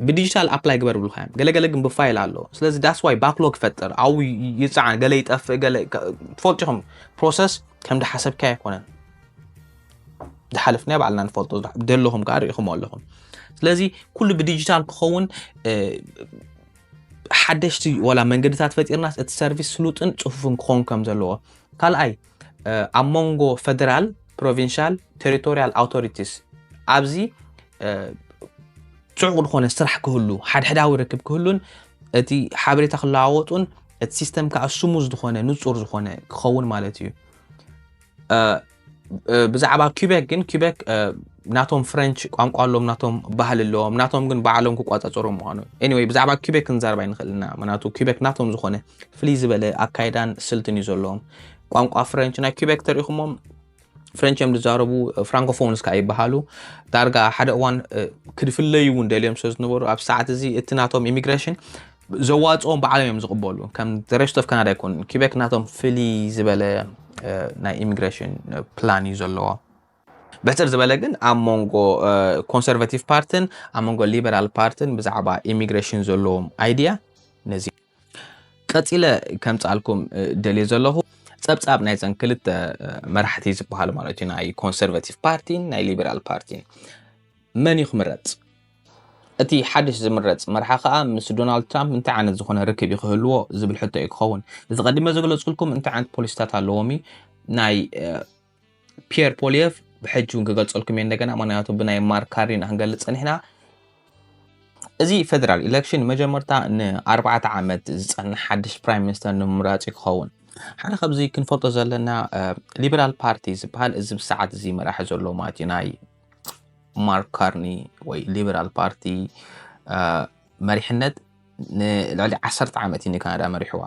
ብዲጂታል ኣፕላይ ግበር ብልካ እዮም ገለገለ ግን ብፋይል ኣሎ ስለዚ that's why backlog ይፈጥር ኣብኡ ይፃዓን ገለ ይጠፍእ ገለ ትፈልጡ ኢኹም ፕሮሰስ ከም ዝሓሰብካዮ ኣይኮነን ዝሓለፍናዮ ባዕልና ንፈልጦ ዘለኹም ከዓ ርኢኹም ኣለኹም ስለዚ ኩሉ ብዲጂታል ክኸውን ሓደሽቲ ዋላ መንገድታት ፈጢርናስ እቲ ሰርቪስ ስሉጥን ፅፉፍን ክኸውን ከም ዘለዎ ካልኣይ ኣብ መንጎ ፌደራል ፕሮቪንሻል ቴሪቶሪያል ኣውቶሪቲስ ኣብዚ ፅዑቕ ዝኾነ ስራሕ ክህሉ ሓድሕዳዊ ርክብ ክህሉን እቲ ሓበሬታ ክለዋወጡን እቲ ሲስተም ከዓ ስሙዝ ዝኾነ ንፁር ዝኾነ ክኸውን ማለት እዩ ብዛዕባ ኪቤክ ግን ኪቤክ ናቶም ፍረንች ቋንቋ ኣለዎም፣ ናቶም ባህሊ ኣለዎም፣ ናቶም ግን ባዕሎም ክቋጻጸሩ ምዃኑ። Anyway፣ ብዛዕባ ኪቤክ ክንዛረብ ኣይንኽእል ኢና፣ ምክንያቱ ኪቤክ ናቶም ዝኾነ ፍልይ ዝበለ ኣካይዳን ስልትን እዩ ዘለዎም። ቋንቋ ፍረንች ናይ ኪቤክ ተሪእኹሞም፣ ፍረንች እዮም ዝዛረቡ፣ ፍራንኮፎንስ ከዓ ይበሃሉ። ዳርጋ ሓደ እዋን ክድፍለዩ እውን ደልዮም ስለ ዝነበሩ፣ ኣብ ሰዓት እዚ እቲ ናቶም ኢሚግሬሽን ዘዋፅኦም ባዕሎም እዮም ዝቕበሉ። ከም the rest of ካናዳ ኣይኮኑን። ኪቤክ ናቶም ፍልይ ዝበለ ናይ ኢሚግሬሽን ፕላን እዩ ዘለዎ። ብሕፅር ዝበለ ግን ኣብ መንጎ ኮንሰርቫቲቭ ፓርትን ኣብ መንጎ ሊበራል ፓርትን ብዛዕባ ኢሚግሬሽን ዘለዎም ኣይድያ ነዚ ቀፂለ ከምፃልኩም ደልየ ዘለኹ። ፀብፃብ ናይዘን ክልተ መራሕቲ ዝበሃሉ ማለት እዩ፣ ናይ ኮንሰርቫቲቭ ፓርቲን ናይ ሊበራል ፓርቲን መን እዩ ክምረፅ? እቲ ሓድሽ ዝምረፅ መርሓ ከዓ ምስ ዶናልድ ትራምፕ እንታይ ዓይነት ዝኾነ ርክብ እዩ ክህልዎ ዝብል ሕቶ እዩ ክኸውን። እዚ ቀዲመ ዘገለፅልኩም እንታይ ዓይነት ፖሊሲታት ኣለዎም እዩ። ናይ ፒየር ፖሊየፍ ብሕጂ እውን ክገልፀልኩም እየ እንደገና፣ ምክንያቱ ብናይ ማርክ ካርኒ ኢና ክንገልፅ ፀኒሕና። እዚ ፌደራል ኢሌክሽን መጀመርታ ንኣርባዕተ ዓመት ዝፀንሕ ሓድሽ ፕራይም ሚኒስተር ንምምራፅ እዩ ክኸውን። ሓደ ካብዚ ክንፈልጦ ዘለና ሊበራል ፓርቲ ዝበሃል እዚ ብሰዓት እዚ መራሒ ዘሎ ማለት እዩ ናይ ማርክ ካርኒ ወይ ሊበራል ፓርቲ መሪሕነት ንልዕሊ ዓሰርተ ዓመት እዩ ንካናዳ መሪሕዋ።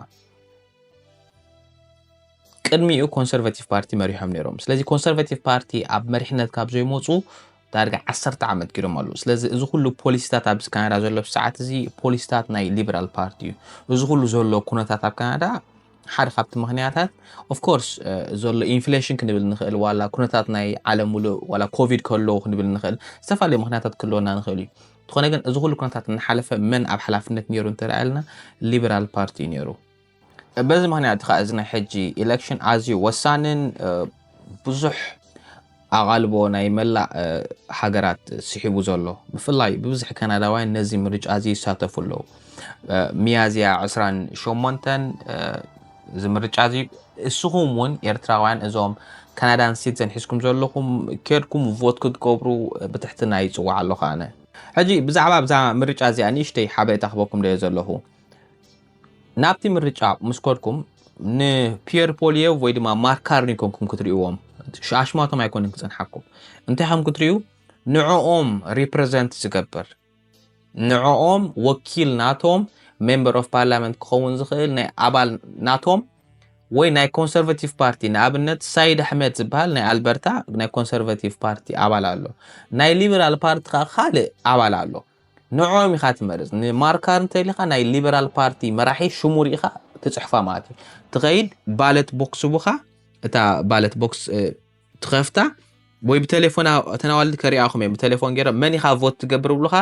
ቅድሚኡ ኮንሰርቫቲቭ ፓርቲ መሪሖም ነይሮም። ስለዚ ኮንሰርቫቲቭ ፓርቲ ኣብ መሪሕነት ካብ ዘይመፁ ዳርጋ ዓሰርተ ዓመት ጌሮም ኣለዉ። ስለዚ እዚ ኩሉ ፖሊሲታት ኣብዚ ካናዳ ዘሎ ብሰዓት እዚ ፖሊሲታት ናይ ሊበራል ፓርቲ እዩ። እዚ ኩሉ ዘሎ ኩነታት ኣብ ካናዳ ሓደ ካብቲ ምክንያታት ኦፍኮርስ ዘሎ ኢንፍሌሽን ክንብል ንኽእል፣ ዋላ ኩነታት ናይ ዓለም ሙሉእ ዋላ ኮቪድ ከሎ ክንብል ንኽእል፣ ዝተፈላለዩ ምክንያታት ክህልወና ንኽእል እዩ። ዝኾነ ግን እዚ ኩሉ ኩነታት እናሓለፈ መን ኣብ ሓላፍነት ነይሩ እንተረኣየልና ሊበራል ፓርቲ እዩ ነይሩ። በዚ ምክንያት ከዓ እዚ ናይ ሕጂ ኢሌክሽን ኣዝዩ ወሳንን ብዙሕ ኣቓልቦ ናይ መላእ ሃገራት ስሒቡ ዘሎ፣ ብፍላይ ብብዝሒ ካናዳውያን ነዚ ምርጫ እዚ ይሳተፉ ኣለዉ። ሚያዝያ ዕስራን ሸሞንተን እዚ ምርጫ እዚ እስኹም እውን ኤርትራውያን እዞም ካናዳን ሲቲዘን ሒዝኩም ዘለኹም ኬድኩም ቮት ክትገብሩ ብትሕትና ይጽዋዕ ኣለኹ ኣነ። ሕጂ ብዛዕባ ብዛ ምርጫ እዚኣ ንእሽተይ ሓበሬታ ክበኩም ደየ ዘለኹ። ናብቲ ምርጫ ምስ ከድኩም ንፒየር ፖሊየቭ ወይ ድማ ማርክ ካርኒ ኮንኩም ክትርእይዎም፣ ኣሽማቶም ኣይኮንን ክጸንሓኩም። እንታይ ከም ክትርእዩ፣ ንዕኦም ሪፕረዘንት ዝገብር፣ ንዕኦም ወኪል ናቶም ሜምበር ኦፍ ፓርላመንት ክኸውን ዝኽእል ናይ ኣባል ናቶም ወይ ናይ ኮንሰርቫቲቭ ፓርቲ፣ ንኣብነት ሳይድ ኣሕመድ ዝበሃል ናይ ኣልበርታ ናይ ኮንሰርቫቲቭ ፓርቲ ኣባል ኣሎ። ናይ ሊበራል ፓርቲ ከዓ ካልእ ኣባል ኣሎ። ንዕኦም ኢኻ ትመርጽ። ንማርክ ካርኒ እንተሊኻ ናይ ሊበራል ፓርቲ መራሒ ሽሙ ርኢኻ ትጽሕፋ ማለት እዩ። ትኸይድ ባለት ቦክስ ቡኻ፣ እታ ባለት ቦክስ ትኸፍታ ወይ ብቴሌፎን ተናዋልዲ ከሪኣኹም እዮም። ብቴሌፎን ገይሮም መን ኢኻ ቮት ትገብር ብሉኻ፣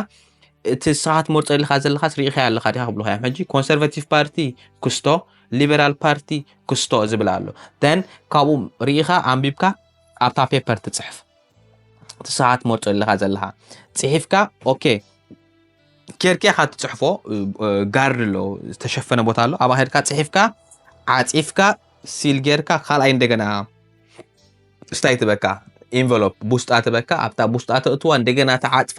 እቲ ንስኻ ትመርጾ ኢልካ ዘለኻስ ርኢኻዮ ኣለኻ ዲኻ ክብሉኻ እዮም። ሕጂ ኮንሰርቫቲቭ ፓርቲ ክስቶ፣ ሊበራል ፓርቲ ክስቶ ዝብል ኣሎ። ደን ካብኡ ርኢኻ ኣንቢብካ ኣብታ ፔፐር ትጽሕፍ። እቲ ንስኻ ትመርጾ ኢልካ ዘለኻ ጽሒፍካ ኦኬ ኬርኬ ኢኻ ትጽሕፎ። ጋርድ ኣሎ፣ ዝተሸፈነ ቦታ ኣሎ። ኣብኣ ሄድካ ጽሒፍካ ዓጺፍካ ሲል ጌርካ ካልኣይ እንደገና ስታይ ትበካ፣ ኢንቨሎፕ ቡስጣ ትበካ። ኣብታ ቡስጣ ተእትዋ፣ እንደገና ተዓጽፋ፣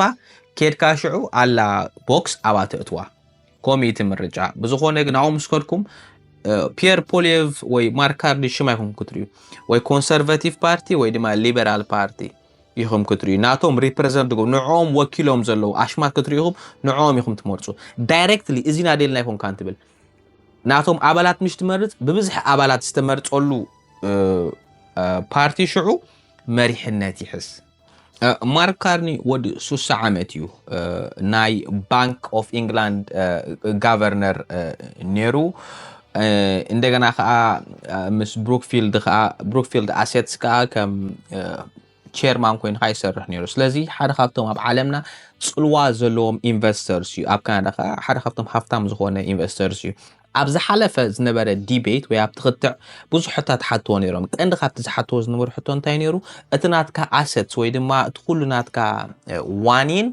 ኬድካ ሽዑ ኣላ ቦክስ ኣብኣ ተእትዋ። ከምኡ እቲ ምርጫ። ብዝኾነ ግን ኣብኡ ምስ ከድኩም ፒየር ፖሊየቭ ወይ ማርክ ካርኒ ሽም ኣይኮንኩም ክትርእዩ፣ ወይ ኮንሰርቫቲቭ ፓርቲ ወይ ድማ ሊበራል ፓርቲ ኢኹም ክትርእዩ። ናቶም ሪፕረዘንት ትገብሩ፣ ንዕኦም ወኪሎም ዘለዉ ኣሽማት ክትርእዩ ኢኹም፣ ንዕኦም ኢኹም ትመርጹ። ዳይሬክትሊ እዚና ደልና ኣይኮንካን ትብል። ናቶም ኣባላት ምሽ ትመርጽ፣ ብብዝሒ ኣባላት ዝተመርጸሉ ፓርቲ ሽዑ መሪሕነት ይሕዝ። ማርክ ካርኒ ወዲ ሱሳ ዓመት እዩ። ናይ ባንክ ኦፍ ኢንግላንድ ጋቨርነር ነይሩ። እንደገና ከዓ ምስ ብሩክፊልድ ከዓ ብሩክፊልድ ኣሴትስ ከዓ ከም ቸርማን ኮይኑ ከዓ ይሰርሕ ነይሩ። ስለዚ ሓደ ካብቶም ኣብ ዓለምና ጽልዋ ዘለዎም ኢንቨስተርስ እዩ። ኣብ ካናዳ ከዓ ሓደ ካብቶም ሃፍታም ዝኾነ ኢንቨስተርስ እዩ። ኣብ ዝሓለፈ ዝነበረ ዲቤት ወይ ኣብቲ ክትዕ ብዙሕ ሕቶታት ሓትዎ ነይሮም። ቀንዲ ካብቲ ዝሓትዎ ዝነበሩ ሕቶ እንታይ ነይሩ? እቲ ናትካ ኣሰትስ ወይ ድማ እቲ ኩሉ ናትካ ዋኒን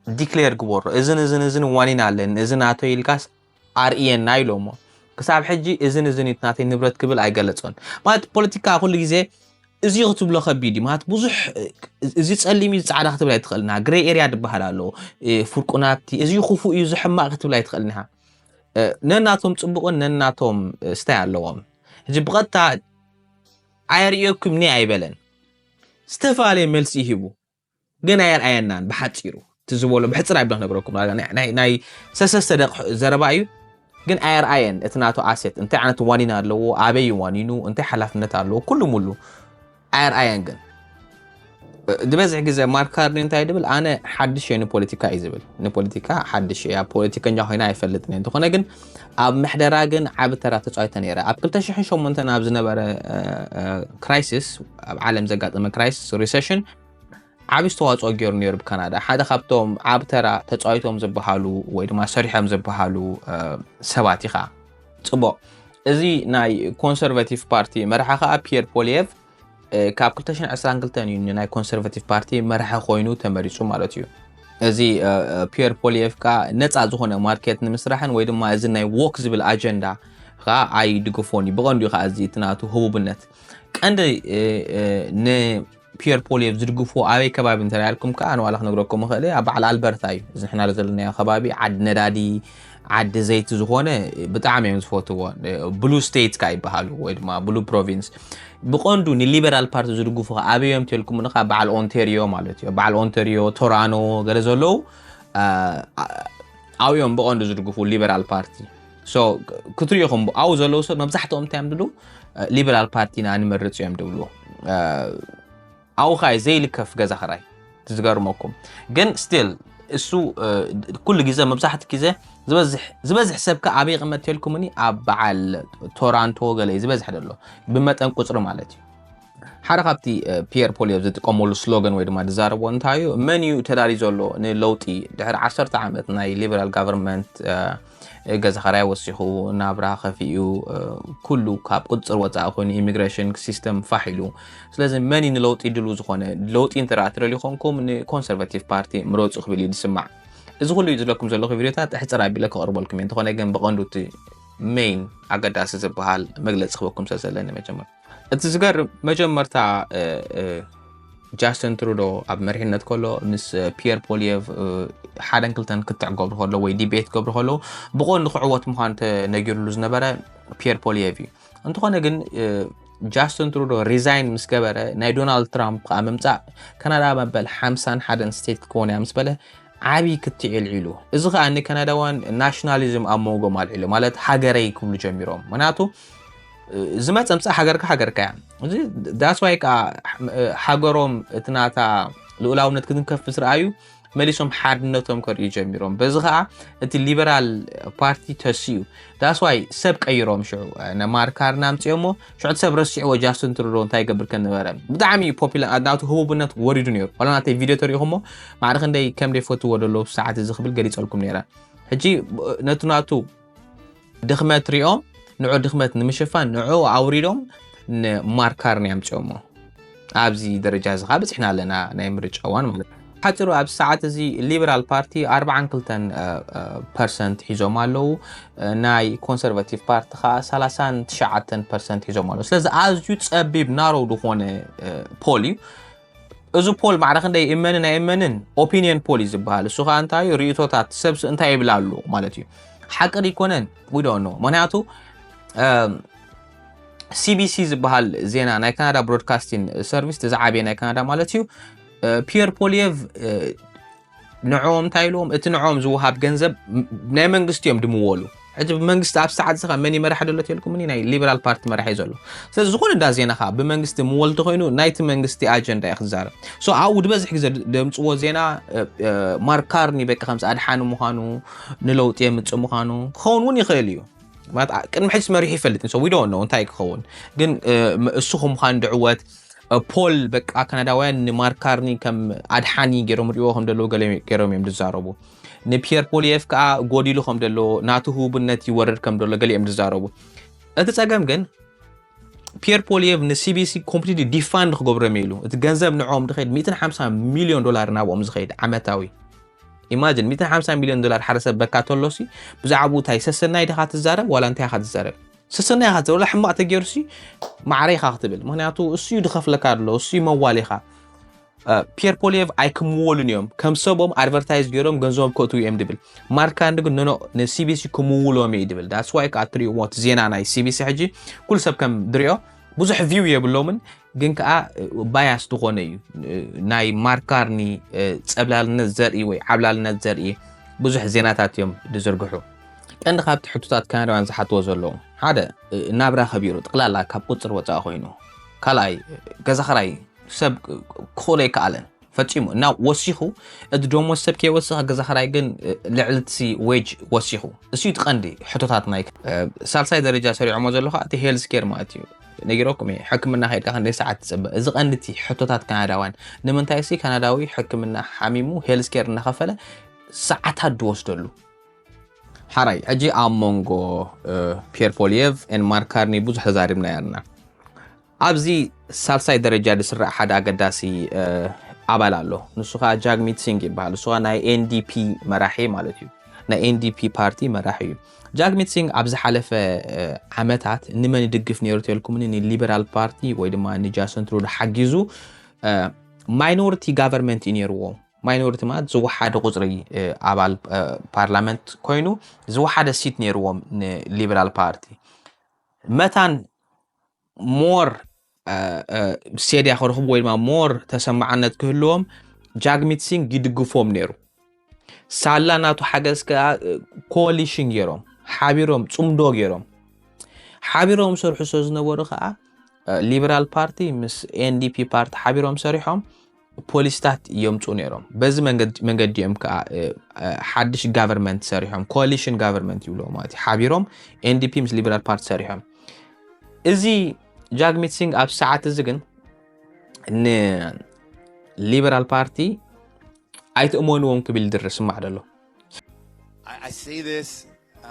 ዲክሌር ግበሮ። እዝን እዝን እዝን ዋኒን ኣለኒ፣ እዚ ናተይ ኢልካስ ኣርእየና ኢሎሞ። ክሳብ ሕጂ እዝን እዝን እዩ ናተይ ንብረት ክብል ኣይገለጾን። ማለት ፖለቲካ ኩሉ ግዜ እዚ ክትብሎ ከቢድ እዩ። ማለት ብዙሕ እዚ ጸሊም እዩ፣ ጻዕዳ ክትብል ኣይትኽእልና። ግሬ ኤርያ ዝበሃል ኣሎ። ፍርቁናቲ፣ እዚ ክፉእ እዩ፣ እዚ ሕማቕ ክትብል ኣይትኽእልን ኢኻ። ነናቶም ጽቡቕን ነናቶም ስታይ ኣለዎም። ሕጂ ብቐጥታ ኣየርእየኩም ኒ ኣይበለን። ዝተፈላለየ መልሲ ይሂቡ። ግን ኣየርኣየናን። ብሓፂሩ እቲ ዝበሎ ብሕፅር ኣይብለ ክነግረኩም ናይ ሰሰስተ ደቂ ዘረባ እዩ። ግን ኣየርኣየን እቲ ናቱ ኣሴት እንታይ ዓይነት ዋኒን ኣለዎ፣ ኣበይ ዋኒኑ፣ እንታይ ሓላፍነት ኣለዎ፣ ኩሉ ሙሉ ኣየርኣየን። ግን ዝበዝሕ ግዜ ማርክ ካርኒ እንታይ ድብል፣ ኣነ ሓድሽ እየ ንፖለቲካ እዩ ዝብል። ንፖለቲካ ሓድሽ እየ፣ ፖለቲከኛ ኮይና ኣይፈልጥን እየ። እንተኾነ ግን ኣብ ምሕደራ ግን ዓቢ ተራ ተፃዊተ ነይረ። ኣብ ክልተ ሽሕን ሸሞንተን ኣብ ዝነበረ ክራይሲስ፣ ኣብ ዓለም ዘጋጠመ ክራይሲስ፣ ሪሴሽን፣ ዓቢ ዝተዋፅኦ ገይሩ ነይሩ ብካናዳ። ሓደ ካብቶም ዓቢ ተራ ተፃዊቶም ዝበሃሉ ወይ ድማ ሰሪሖም ዝበሃሉ ሰባት ኢኻ። ፅቡቅ፣ እዚ ናይ ኮንሰርቫቲቭ ፓርቲ መራሒ ከዓ ፒየር ፖሊየቭ ካብ ክልተ ሽሕን ዕስራን ክልተን እዩ ናይ ኮንሰርቫቲቭ ፓርቲ መራሒ ኮይኑ ተመሪፁ ማለት እዩ። እዚ ፒየር ፖሊየቭ ከዓ ነፃ ዝኾነ ማርኬት ንምስራሕን ወይ ድማ እዚ ናይ ዎክ ዝብል ኣጀንዳ ከዓ ኣይድግፎን እዩ። ብቐንዱ ከዓ እዚ እቲ ናቱ ህቡብነት ቀንዲ ንፒየር ፖሊየቭ ዝድግፉ ኣበይ ከባቢ እንተ ኢልኩም ከዓ ንዋላ ክነግረኩም እኽእል እየ። ኣብ በዓል ኣልበርታ እዩ። እዚ ንሕና ዘለናዮ ከባቢ ዓዲ ነዳዲ፣ ዓዲ ዘይቲ ዝኾነ ብጣዕሚ እዮም ዝፈትዎ። ብሉ ስቴት ከዓ ይበሃሉ ወይ ድማ ብሉ ፕሮቪንስ። ብቐንዱ ንሊበራል ፓርቲ ዝድግፉ ከዓ ኣበይ እዮም ተልኩም ንካ በዓል ኦንቴሪዮ ማለት እዩ። በዓል ኦንቴሪዮ፣ ቶራኖ ገለ ዘለዉ ኣብዮም ብቐንዱ ዝድግፉ ሊበራል ፓርቲ። ክትሪኢኹም ኣብኡ ዘለዉ ሰብ መብዛሕትኦም እንታይ እዮም ድሉ ሊበራል ፓርቲና ንመርፅ እዮም ድብሉ። ኣብኡ ኸዓ ዘይልከፍ ገዛ ኽራይ ዝገርመኩም። ግን ስቲል እሱ ኩሉ ግዜ መብዛሕትኡ ግዜ ዝበዝሕ ሰብ ከ ኣበይ ይቕመጥ ተልኩምኒ ኣብ በዓል ቶራንቶ ገለ እዩ ዝበዝሕ ዘሎ ብመጠን ቁፅሪ ማለት እዩ። ሓደ ካብቲ ፒየር ፖሊየቭ ዝጥቀመሉ ስሎገን ወይ ድማ ዝዛረቦ እንታይ እዩ? መን እዩ ተዳልዩ ዘሎ ንለውጢ ድሕሪ ዓሰርተ ዓመት ናይ ሊበራል ጋቨርንመንት ገዛ ኸራይ ወሲኹ ናብራ ከፊኡ ኩሉ ካብ ቁፅፅር ወፃኢ ኮይኑ ኢሚግሬሽን ሲስተም ፋሕ ኢሉ። ስለዚ መን እዩ ንለውጢ ድሉ ዝኾነ? ለውጢ እንተ ትደልዩ ኮንኩም ንኮንሰርቫቲቭ ፓርቲ ምረፁ ክብል እዩ ዝስማዕ። እዚ ኩሉ እዩ ዝለኩም ዘለኹ ቪዲዮታት ሕፅር ኣቢለ ክቕርበልኩም እየ። እንተኾነ ግን ብቐንዱ እቲ ሜይን ኣገዳሲ ዝበሃል መግለፂ ክበኩም ስለ ዘለኒ መጀመር እቲ ዝገርም መጀመርታ ጃስትን ትሩዶ ኣብ መሪሕነት ከሎ ምስ ፒየር ፖሊየቭ ሓደን ክልተን ክትዕ ገብሩ ከሎ ወይ ዲቤት ገብሩ ከለዉ ብቐንዱ ክዕወት ምዃኑ ተነጊሩሉ ዝነበረ ፒየር ፖሊየቭ እዩ። እንተኾነ ግን ጃስትን ትሩዶ ሪዛይን ምስ ገበረ ናይ ዶናልድ ትራምፕ ከዓ ምምፃእ ካናዳ መበል ሓምሳን ሓደን ስቴት ክትከውን እያ ምስ በለ ዓብዪ ክትዕ የልዒሉ። እዚ ከዓ ንካናዳውያን ናሽናሊዝም ኣብ መንጎም ኣልዒሉ ማለት ሃገረይ ክብሉ ጀሚሮም። ምክንያቱ ዝመፀ ምፃእ ሃገርካ ሃገርካ እያ። እዚ ዳስዋይ ከዓ ሃገሮም እቲ ናታ ልኡላውነት ክትንከፍ ምስ ረኣዩ መሊሶም ሓድነቶም ከርእዩ ጀሚሮም። በዚ ከዓ እቲ ሊበራል ፓርቲ ተስዩ። ዳስዋይ ሰብ ቀይሮም ሽዑ ነማርካር ናምፅኦሞ ሽዑ ሰብ ረሲዕዎ ጃስትን ትሩዶ እንታይ ይገብር ከም ነበረ ብጣዕሚ ፖፒላር ናቱ ህቡብነት ወሪዱ ነይሩ። ዋላ ናተይ ቪድዮ ተሪኢኹሞ ማዕረ ክንደይ ከም ደይፈትዎ ደለዉ ሰዓት እዚ ክብል ገሊፀልኩም ነይረ። ሕጂ ነቱ ናቱ ድኽመት ሪኦም ንዑ ድኽመት ንምሽፋን ንዑ ኣውሪዶም ንማርካር ናይ ኣምፅኦሞ። ኣብዚ ደረጃ እዚ ከዓ በፂሕና ኣለና ናይ ምርጫ እዋን ማለት ሓፂሩ ኣብዚ ሰዓት እዚ ሊበራል ፓርቲ ኣርባዓን ክልተን ፐርሰንት ሒዞም ኣለዉ። ናይ ኮንሰርቫቲቭ ፓርቲ ከዓ ሰላሳን ትሽዓተን ፐርሰንት ሒዞም ኣለዉ። ስለዚ ኣዝዩ ፀቢብ ናሮው ዝኾነ ፖል እዩ። እዚ ፖል ማዕረ ክንደይ እመንን ኣይእመንን ኦፒኒየን ፖል እዩ ዝበሃል። እሱ ከዓ እንታይ እዩ ርእቶታት ሰብስ እንታይ ይብል ኣሉ ማለት እዩ። ሓቂ ኣይኮነን ዊዶ ኖ ምክንያቱ ሲቢሲ ዝበሃል ዜና ናይ ካናዳ ብሮድካስቲንግ ሰርቪስ ዝዓበየ ናይ ካናዳ ማለት እዩ። ፒየር ፖሊየቭ ንዕኦም እንታይ ኢልዎም እቲ ንዕኦም ዝወሃብ ገንዘብ ናይ መንግስቲ እዮም ድምወሉ። ሕጂ ብመንግስቲ ኣብ ሰዓት ዝኻ መን ይመራሕ ደሎ ተልኩምኒ ናይ ሊበራል ፓርቲ መራሕ እዩ ዘሎ። ስለዚ ዝኾነ እንዳ ዜና ኻ ብመንግስቲ ምወል ተኮይኑ ናይቲ መንግስቲ ኣጀንዳ እዩ ክዛረብ። ሶ ኣብኡ ዝበዝሕ ግዜ ደምፅዎ ዜና ማርክ ካርኒ በቂ ከምዚ ኣድሓኒ ምዃኑ ንለውጢ የምፅእ ምዃኑ ክኸውን እውን ይኽእል እዩ። ቅድሚ ሕጅስ መሪሑ ይፈልጥ ሶ ዊዶ ነው እንታይ ክኸውን ግን እሱ ከምዃን ድዕወት ፖል በቃ ካናዳውያን ንማርክ ካርኒ ከም ኣድሓኒ ገይሮም ሪዎ ከም ደለዉ ገለ ገይሮም እዮም ዝዛረቡ። ንፒየር ፖሊየፍ ከዓ ጎዲሉ ከም ደሎ ናቱ ህቡብነት ይወርድ ከም ደሎ ገሊኦም ዝዛረቡ። እቲ ፀገም ግን ፒየር ፖሊየፍ ንሲቢሲ ኮምፕሊትሊ ዲፋንድ ክገብሮም ኢሉ እቲ ገንዘብ ንዕኦም ድኸይድ ሚእትን ሓምሳ ሚሊዮን ዶላር ናብኦም ዝኸይድ ዓመታዊ ኢማጅን ሚእትን ሓምሳ ሚሊዮን ዶላር ሓደ ሰብ በካ ተሎሲ ብዛዕባኡ እንታይ ሰሰናይ ድኻ ትዛረብ ዋላ እንታይ ኢኻ ትዛረብ? ሰሰናይ ኢኻ ትዛረብ። ዋላ ሕማቕ ተገይሩሲ ማዕረ ኢኻ ክትብል። ምኽንያቱ እሱ እዩ ድኸፍለካ ኣሎ፣ እሱ እዩ መዋል ኢኻ። ፒየር ፖሊየቭ ኣይክምወሉን እዮም። ከም ሰቦም ኣድቨርታይዝ ገይሮም ገንዘቦም ከእትዉ እዮም ድብል። ማርክ ካርኒ ግን ኖኖ ንሲቢሲ ክምውሎም እዩ ድብል። ዳትስ ዋይ ከዓ ትሪእዎ እቲ ዜና ናይ ሲቢሲ ሕጂ ኩሉ ሰብ ከም ድሪኦ ብዙሕ ቪው የብሎምን፣ ግን ከዓ ባያስ ዝኾነ እዩ። ናይ ማርክ ካርኒ ጸብላልነት ዘርኢ ወይ ዓብላልነት ዘርኢ ብዙሕ ዜናታት እዮም ዝዝርግሑ። ቀንዲ ካብቲ ሕቶታት ካናዳውያን ዝሓትዎ ዘለዉ ሓደ፣ ናብራ ከቢሩ፣ ጠቕላላ ካብ ቁፅር ወፃኢ ኮይኑ፣ ካልኣይ፣ ገዛ ኽራይ ሰብ ክኽእሎ ኣይከኣለን ፈፂሙ። እና ወሲኹ፣ እቲ ደሞዝ ሰብ ከይወስኽ፣ ገዛ ኽራይ ግን ልዕሊ እቲ ዌጅ ወሲኹ። እሱ እዩ እቲ ቀንዲ ሕቶታት ናይ ሳልሳይ ደረጃ ሰሪዖሞ ዘለኹ እቲ ሄልዝ ኬር ማለት እዩ። ነጊረኩም እየ፣ ሕክምና ከይድካ ክንደይ ሰዓት ትፅበ? እዚ ቀንዲ እቲ ሕቶታት ካናዳውያን። ንምንታይ ሲ ካናዳዊ ሕክምና ሓሚሙ ሄልዝ ኬር እናኸፈለ ሰዓታት ዝወስደሉ? ሓራይ፣ ሕጂ ኣብ መንጎ ፒየር ፖሊየቭ ን ማርክ ካርኒ ብዙሕ ተዛሪብና ያርና። ኣብዚ ሳልሳይ ደረጃ ዝስራዕ ሓደ ኣገዳሲ ኣባል ኣሎ። ንሱ ኸዓ ጃግሚት ሲንግ ይበሃል። ንሱ ኸዓ ናይ ኤንዲፒ መራሒ ማለት እዩ። ናይ ኤንዲፒ ፓርቲ መራሒ እዩ። ጃግሚት ሲንግ ኣብ ዝሓለፈ ዓመታት ንመን ይድግፍ ነይሩ ተልኩምኒ፣ ንሊበራል ፓርቲ ወይ ድማ ንጃስትን ትሩዶ ሓጊዙ። ማይኖሪቲ ጋቨርንመንት እዩ ነይርዎ። ማይኖሪቲ ማለት ዝወሓደ ቁፅሪ ኣባል ፓርላመንት ኮይኑ፣ ዝወሓደ ሲት ነይርዎም ንሊበራል ፓርቲ። መታን ሞር ሴድያ ክረኽቡ ወይ ድማ ሞር ተሰማዓነት ክህልዎም ጃግሚት ሲንግ ይድግፎም ነይሩ። ሳላ ናቱ ሓገዝ ከዓ ኮሊሽን ገይሮም፣ ሓቢሮም፣ ፅምዶ ገይሮም፣ ሓቢሮም ሰርሑ ስለ ዝነበሩ ከዓ ሊበራል ፓርቲ ምስ ኤንዲፒ ፓርቲ ሓቢሮም ሰሪሖም ፖሊሲታት የምፁ ነይሮም። በዚ መንገዲ እዮም ከዓ ሓድሽ ጋቨርንመንት ሰሪሖም፣ ኮሊሽን ጋቨርንመንት ይብልዎ ማለት እዩ። ሓቢሮም ኤንዲፒ ምስ ሊበራል ፓርቲ ሰሪሖም። እዚ ጃግሚት ሲንግ ኣብ ሰዓት እዚ ግን ንሊበራል ፓርቲ ኣይትእመንዎም ክብል ድር ስማዕ ደሎ። I, I say this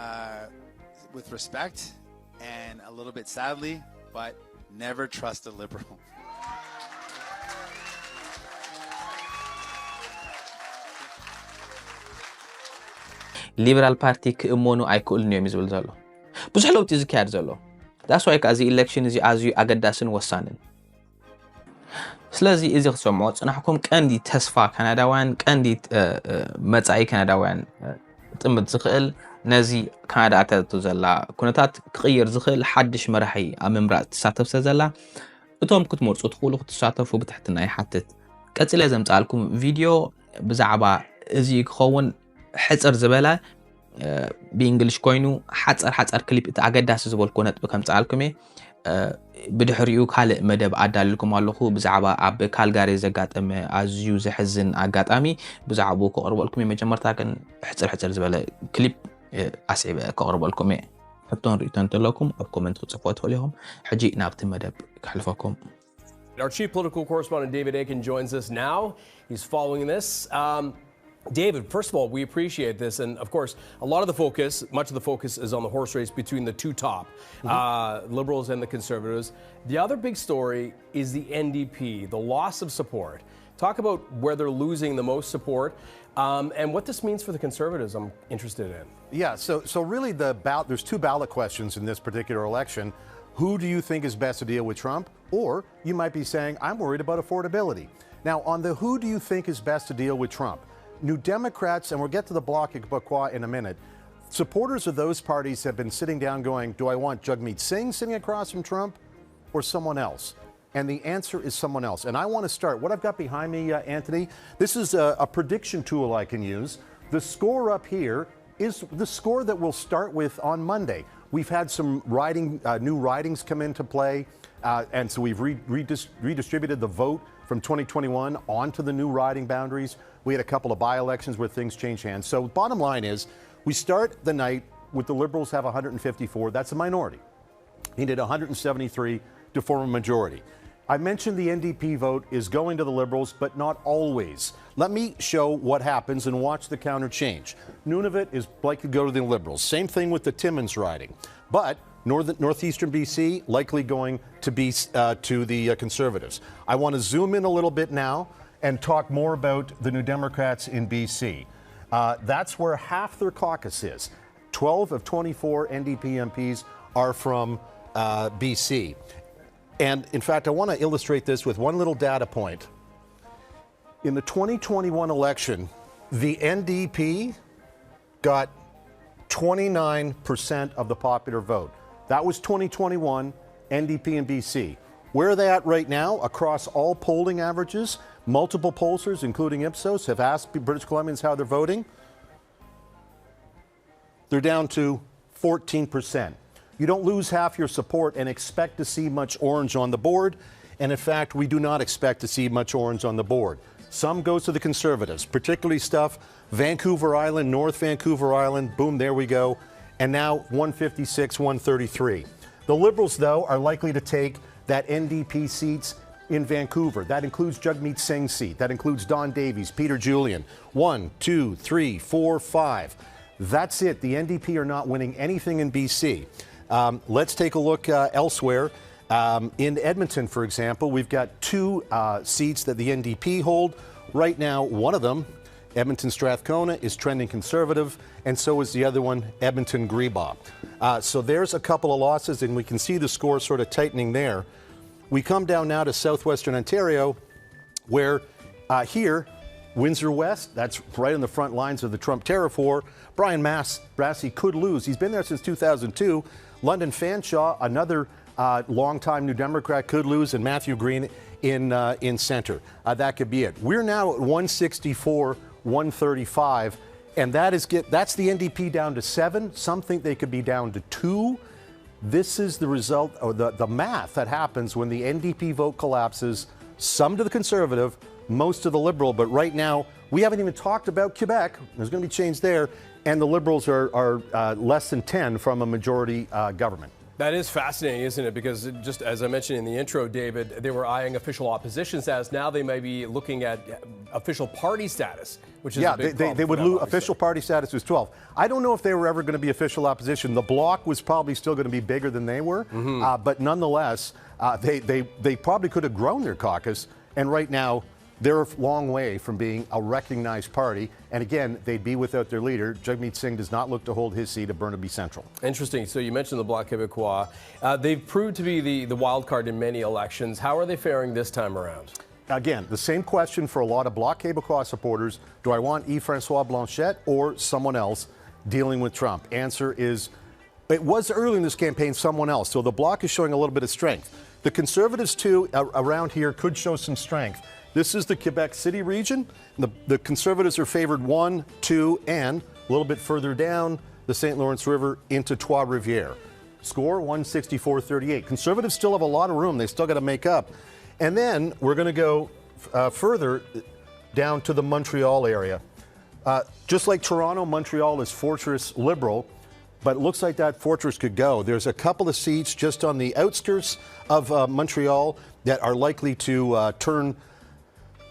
uh, with respect and a little bit sadly, but never trust a liberal. ሊበራል ፓርቲ ክእመኑ ኣይክእሉን እዮም እዩ ዝብል ዘሎ። ብዙሕ ለውጢ እዩ ዝካየድ ዘሎ። ዳስዋይ ከዓ እዚ ኢሌክሽን እዚ ኣዝዩ ኣገዳስን ወሳንን። ስለዚ እዚ ክትሰምዖ ፅናሕኩም ቀንዲ ተስፋ ካናዳውያን፣ ቀንዲ መፃኢ ካናዳውያን ጥምት ዝኽእል፣ ነዚ ካናዳ ኣተቱ ዘላ ኩነታት ክቕይር ዝኽእል ሓድሽ መራሒ ኣብ ምምራፅ ትሳተፍ ስለ ዘላ፣ እቶም ክትመርፁ ትኽእሉ ክትሳተፉ ብትሕትና ይሓትት። ቀፂለ ዘምፃልኩም ቪድዮ ብዛዕባ እዚ ክኸውን ሕፅር ዝበለ ብእንግሊሽ ኮይኑ ሓፀር ሓፀር ክሊፕ እቲ ኣገዳሲ ዝበልኩ ነጥቢ ከምፅኣልኩም እየ። ብድሕሪኡ ካልእ መደብ ኣዳልልኩም ኣለኹ ብዛዕባ ኣብ ካልጋሪ ዘጋጠመ ኣዝዩ ዘሕዝን ኣጋጣሚ ብዛዕባኡ ከቕርበልኩም እየ። መጀመርታ ግን ሕፅር ሕፅር ዝበለ ክሊፕ ኣስዒበ ከቕርበልኩም እየ። ሕቶን ርእይቶን እንተለኩም ኣብ ኮመንት ክፅፎ ትኽእሉ ኢኹም። ሕጂ ናብቲ መደብ ከሕልፈኩም። Our chief political correspondent David Akin joins us now. He's following this. Um, David, first of all, we appreciate this, and of course, a lot of the focus, much of the focus, is on the horse race between the two top uh, liberals and the conservatives. The other big story is the N D P, the loss of support. Talk about where they're losing the most support um, and what this means for the conservatives. I'm interested in. Yeah, so so really the ballot. There's two ballot questions in this particular election. Who do you think is best to deal with Trump? Or you might be saying, I'm worried about affordability. Now, on the who do you think is best to deal with Trump? New Democrats, and we'll get to the bloc at Quebecois in a minute. Supporters of those parties have been sitting down going, do I want Jagmeet Singh sitting across from Trump or someone else? And the answer is someone else. And I want to start. What I've got behind me, uh, Anthony, this is a, a prediction tool I can use. The score up here is the score that we'll start with on Monday. We've had some riding, uh, new ridings come into play, uh, and so we've re- redis- redistributed the vote from twenty twenty-one onto the new riding boundaries. We had a couple of by elections where things changed hands. So, bottom line is, we start the night with the Liberals have one hundred fifty-four. That's a minority. He did one hundred seventy-three to form a majority. I mentioned the N D P vote is going to the Liberals, but not always. Let me show what happens and watch the counter change. Nunavut is likely to go to the Liberals. Same thing with the Timmins riding. But North, Northeastern B C likely going to be uh, to the uh, Conservatives. I want to zoom in a little bit now and talk more about the New Democrats in B C. Uh, that's where half their caucus is. twelve of twenty-four N D P M Ps are from uh, B C. And in fact, I want to illustrate this with one little data point. In the twenty twenty-one election, the N D P got twenty-nine percent of the popular vote. That was twenty twenty-one. N D P and B C. Where are they at right now across all polling averages? Multiple pollsters, including Ipsos, have asked British Columbians how they're voting. They're down to fourteen percent. You don't lose half your support and expect to see much orange on the board. And in fact, we do not expect to see much orange on the board. Some goes to the conservatives, particularly stuff Vancouver Island, North Vancouver Island, boom, there we go. And now one fifty-six, one thirty-three. The Liberals, though, are likely to take that N D P seats in Vancouver. That includes Jagmeet Singh's seat. That includes Don Davies, Peter Julian. One, two, three, four, five. That's it. The N D P are not winning anything in B C. Um, let's take a look uh, elsewhere. Um, in Edmonton, for example, we've got two uh, seats that the N D P hold. Right now, one of them, Edmonton Strathcona, is trending conservative, and so is the other one, Edmonton Greeba. Uh, so there's a couple of losses, and we can see the score sort of tightening there. We come down now to southwestern Ontario, where uh, here, Windsor West, that's right on the front lines of the Trump tariff war. Brian Mass Brassey could lose. He's been there since two thousand two. London Fanshawe, another uh, longtime New Democrat, could lose, and Matthew Green in uh, in center. Uh, that could be it. We're now at one sixty-four, one thirty-five, and that is get that's the N D P down to seven. Some think they could be down to two. This is the result, or the, the math that happens when the N D P vote collapses, some to the conservative, most to the liberal. But right now, we haven't even talked about Quebec. There's going to be change there. And the liberals are, are uh, less than ten from a majority uh, government. That is fascinating, isn't it? Because just as I mentioned in the intro, David, they were eyeing official opposition status. Now they may be looking at official party status, which is yeah, they, they, they, would lose. Official party status was twelve. I don't know if they were ever going to be official opposition. The Bloc was probably still going to be bigger than they were, mm-hmm. uh, but nonetheless, uh, they, they, they probably could have grown their caucus. And right now, they're a long way from being a recognized party. And again, they'd be without their leader. Jagmeet Singh does not look to hold his seat at Burnaby Central. Interesting. So you mentioned the Bloc Québécois. Uh, they've proved to be the, the wild card in many elections. How are they faring this time around? Again, the same question for a lot of Bloc Québécois supporters. Do I want Yves-François Blanchet or someone else dealing with Trump? Answer is it was early in this campaign someone else, so the Bloc is showing a little bit of strength. The Conservatives, too, around here could show some strength. This is the Quebec City region. The, the Conservatives are favored one, two, and a little bit further down the Saint Lawrence River into Trois Rivières. Score one sixty-four thirty-eight. Conservatives still have a lot of room. They still got to make up. And then we're going to go uh, further down to the Montreal area. Uh, just like Toronto, Montreal is fortress liberal, but it looks like that fortress could go. There's a couple of seats just on the outskirts of uh, Montreal that are likely to uh, turn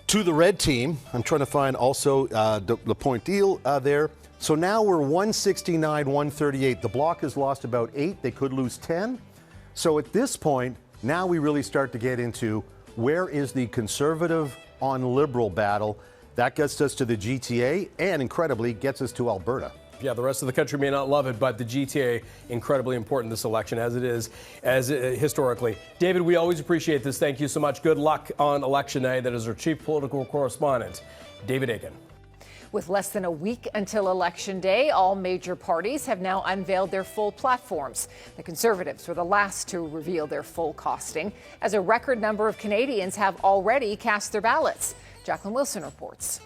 to the red team. I'm trying to find also uh, the, the point deal uh, there. So now we're one sixty-nine, one thirty-eight. The Bloc has lost about eight. They could lose ten. So at this point, now we really start to get into where is the conservative on liberal battle. That gets us to the G T A and incredibly gets us to Alberta. Yeah, the rest of the country may not love it, but the G T A incredibly important this election as it is as uh, historically. David, we always appreciate this. Thank you so much. Good luck on election night. That is our chief political correspondent, David Akin. With less than a week until Election Day, all major parties have now unveiled their full platforms. The Conservatives were the last to reveal their full costing, as a record number of Canadians have already cast their ballots. Jacqueline Wilson reports.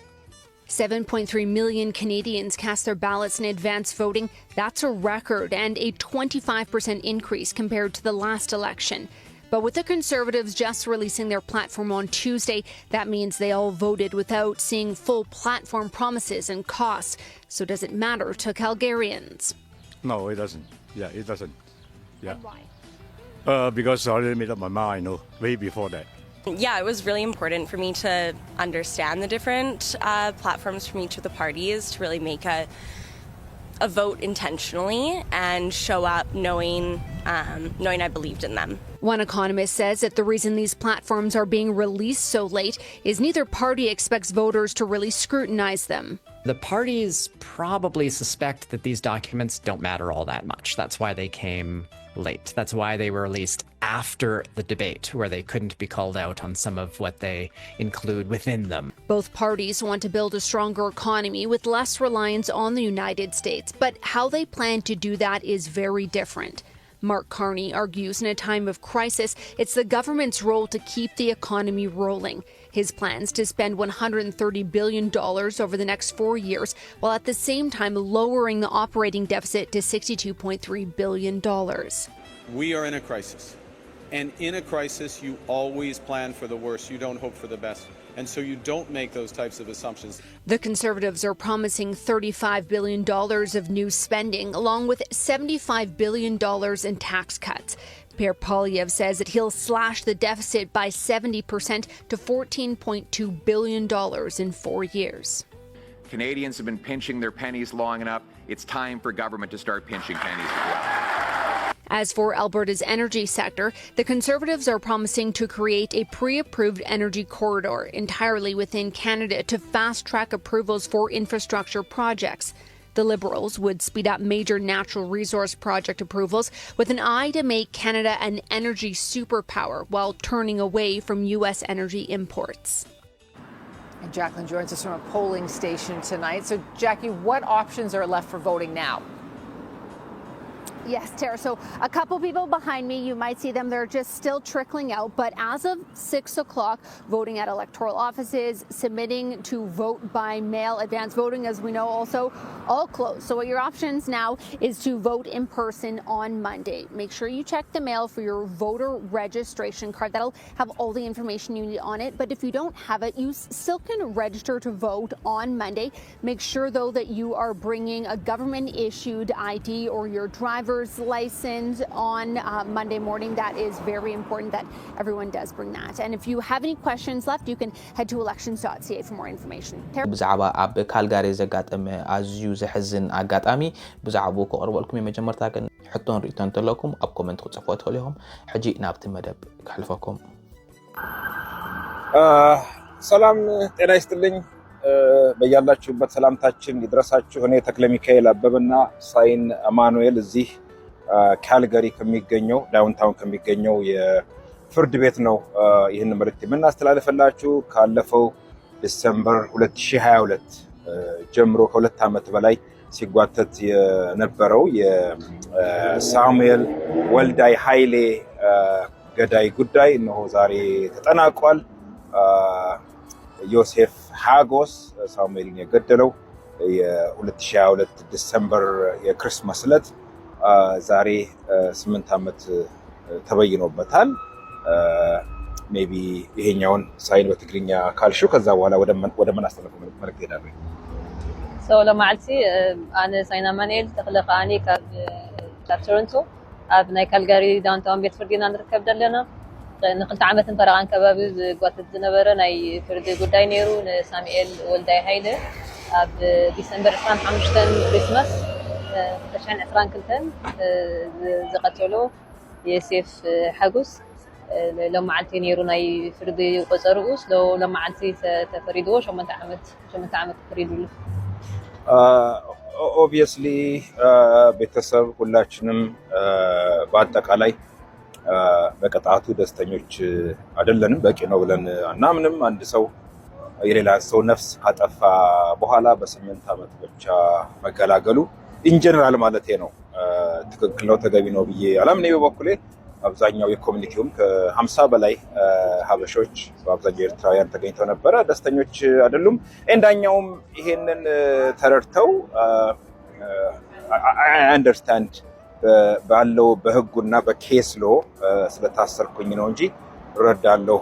Seven point three million Canadians cast their ballots in advance voting. That's a record and a twenty-five percent increase compared to the last election. But with the Conservatives just releasing their platform on Tuesday, that means they all voted without seeing full platform promises and costs. So does it matter to Calgarians? No, it doesn't. Yeah, it doesn't. Yeah. And why? Uh, because I already made up my mind, you know, way before that. Yeah, it was really important for me to understand the different uh, platforms from each of the parties to really make a a vote intentionally and show up knowing um, knowing I believed in them. One economist says that the reason these platforms are being released so late is neither party expects voters to really scrutinize them. The parties probably suspect that these documents don't matter all that much. That's why they came late. That's why they were released after the debate, where they couldn't be called out on some of what they include within them. Both parties want to build a stronger economy with less reliance on the United States, but how they plan to do that is very different. Mark Carney argues in a time of crisis, it's the government's role to keep the economy rolling. His plans to spend one hundred thirty billion dollars over the next four years, while at the same time lowering the operating deficit to sixty-two point three billion dollars. We are in a crisis. And in a crisis, you always plan for the worst. You don't hope for the best. And so you don't make those types of assumptions. The conservatives are promising thirty-five billion dollars of new spending, along with seventy-five billion dollars in tax cuts. Pierre Poilievre says that he'll slash the deficit by seventy percent to fourteen point two billion dollars in four years. Canadians have been pinching their pennies long enough. It's time for government to start pinching pennies as well. As for Alberta's energy sector, the Conservatives are promising to create a pre approved energy corridor entirely within Canada to fast track approvals for infrastructure projects. The Liberals would speed up major natural resource project approvals with an eye to make Canada an energy superpower while turning away from U S energy imports. And Jacqueline joins us from a polling station tonight. So, Jackie, what options are left for voting now? Yes, Tara. So a couple people behind me, you might see them. They're just still trickling out. But as of six o'clock, voting at electoral offices, submitting to vote by mail, advance voting, as we know, also all closed. So what your options now is to vote in person on Monday. Make sure you check the mail for your voter registration card. That'll have all the information you need on it. But if you don't have it, you still can register to vote on Monday. Make sure, though, that you are bringing a government issued I D or your driver's license on uh, Monday morning. That is very important that everyone does bring that. And if you have any questions left, you can head to elections dot C A for more information. ብዛዕባ ኣብ ካልጋሪ ዘጋጠመ ኣዝዩ ዘሕዝን ኣጋጣሚ ብዛዕባኡ ከቕርበልኩም እየ። መጀመርታ ግን ሕቶን ርእቶን እንተለኩም ኣብ ኮመንት ክጽፍዎ ትኽእሉ ኢኹም። ሕጂ ናብቲ መደብ ከሕልፈኩም። ሰላም ጤና ይስጥልኝ። በያላችሁበት ሰላምታችን ይድረሳችሁ። እኔ ተክለ ሚካኤል አበበና ሳይን አማኑኤል እዚህ ካልገሪ ከሚገኘው ዳውንታውን ከሚገኘው የፍርድ ቤት ነው ይህን መልእክት የምናስተላልፈላችሁ። ካለፈው ዲሰምበር ሁለት ሺህ ሃያ ሁለት ጀምሮ ከሁለት ዓመት በላይ ሲጓተት የነበረው የሳሙኤል ወልዳይ ኃይሌ ገዳይ ጉዳይ እነሆ ዛሬ ተጠናቋል። ዮሴፍ ሀጎስ ሳሙኤልን የገደለው የ ሁለት ሺህ ሃያ ሁለት ዲሰምበር የክሪስማስ ዕለት ዛሬ ስምንት ዓመት ተበይኖበታል። ሜይ ቢ ይሄኛውን ሳይን በትግርኛ ካልሽው ከዛ በኋላ ወደ ምን አስተላልፈው መልእክት እሄዳለሁ። So ሎማዓልቲ ኣነ ሳይን ኣማኑኤል ተኽለ ከኣኒ ካብ ካብ ቶሮንቶ ኣብ ናይ ካልጋሪ ዳውንታውን ቤት ፍርዲ ኢና ንርከብ ዘለና። ንክልተ ዓመትን ፈረቓን ከባቢ ዝጓተት ዝነበረ ናይ ፍርዲ ጉዳይ ነይሩ። ንሳሙኤል ወልዳይ ሃይለ ኣብ ዲሰምበር ዕስራን ሓሙሽተን ክሪስማስ ክልተ ሽሕን ዕስራን ክልተን ዝቐተሎ የሴፍ ሓጎስ ሎማዓልቲ ነይሩ ናይ ፍርዲ ቆፀርኡ። ስለ ሎማዓልቲ ተፈሪድዎ ሸሞንተ ዓመት ሸሞንተ ዓመት ተፈሪድሉ። ኦብቪየስሊ ቤተሰብ ሁላችንም በአጠቃላይ በቅጣቱ ደስተኞች አይደለንም። በቂ ነው ብለን አናምንም። አንድ ሰው የሌላ ሰው ነፍስ ካጠፋ በኋላ በስምንት ዓመት ብቻ መገላገሉ ኢንጀነራል ማለቴ ነው ትክክል ነው ተገቢ ነው ብዬ አላምንም በበኩሌ። አብዛኛው የኮሚኒቲውም ከሀምሳ በላይ ሀበሾች በአብዛኛው ኤርትራውያን ተገኝተው ነበረ። ደስተኞች አይደሉም። ኤንዳኛውም ይሄንን ተረድተው አንደርስታንድ ባለው በህጉና በኬስ ሎ ስለታሰርኩኝ ነው እንጂ እረዳለሁ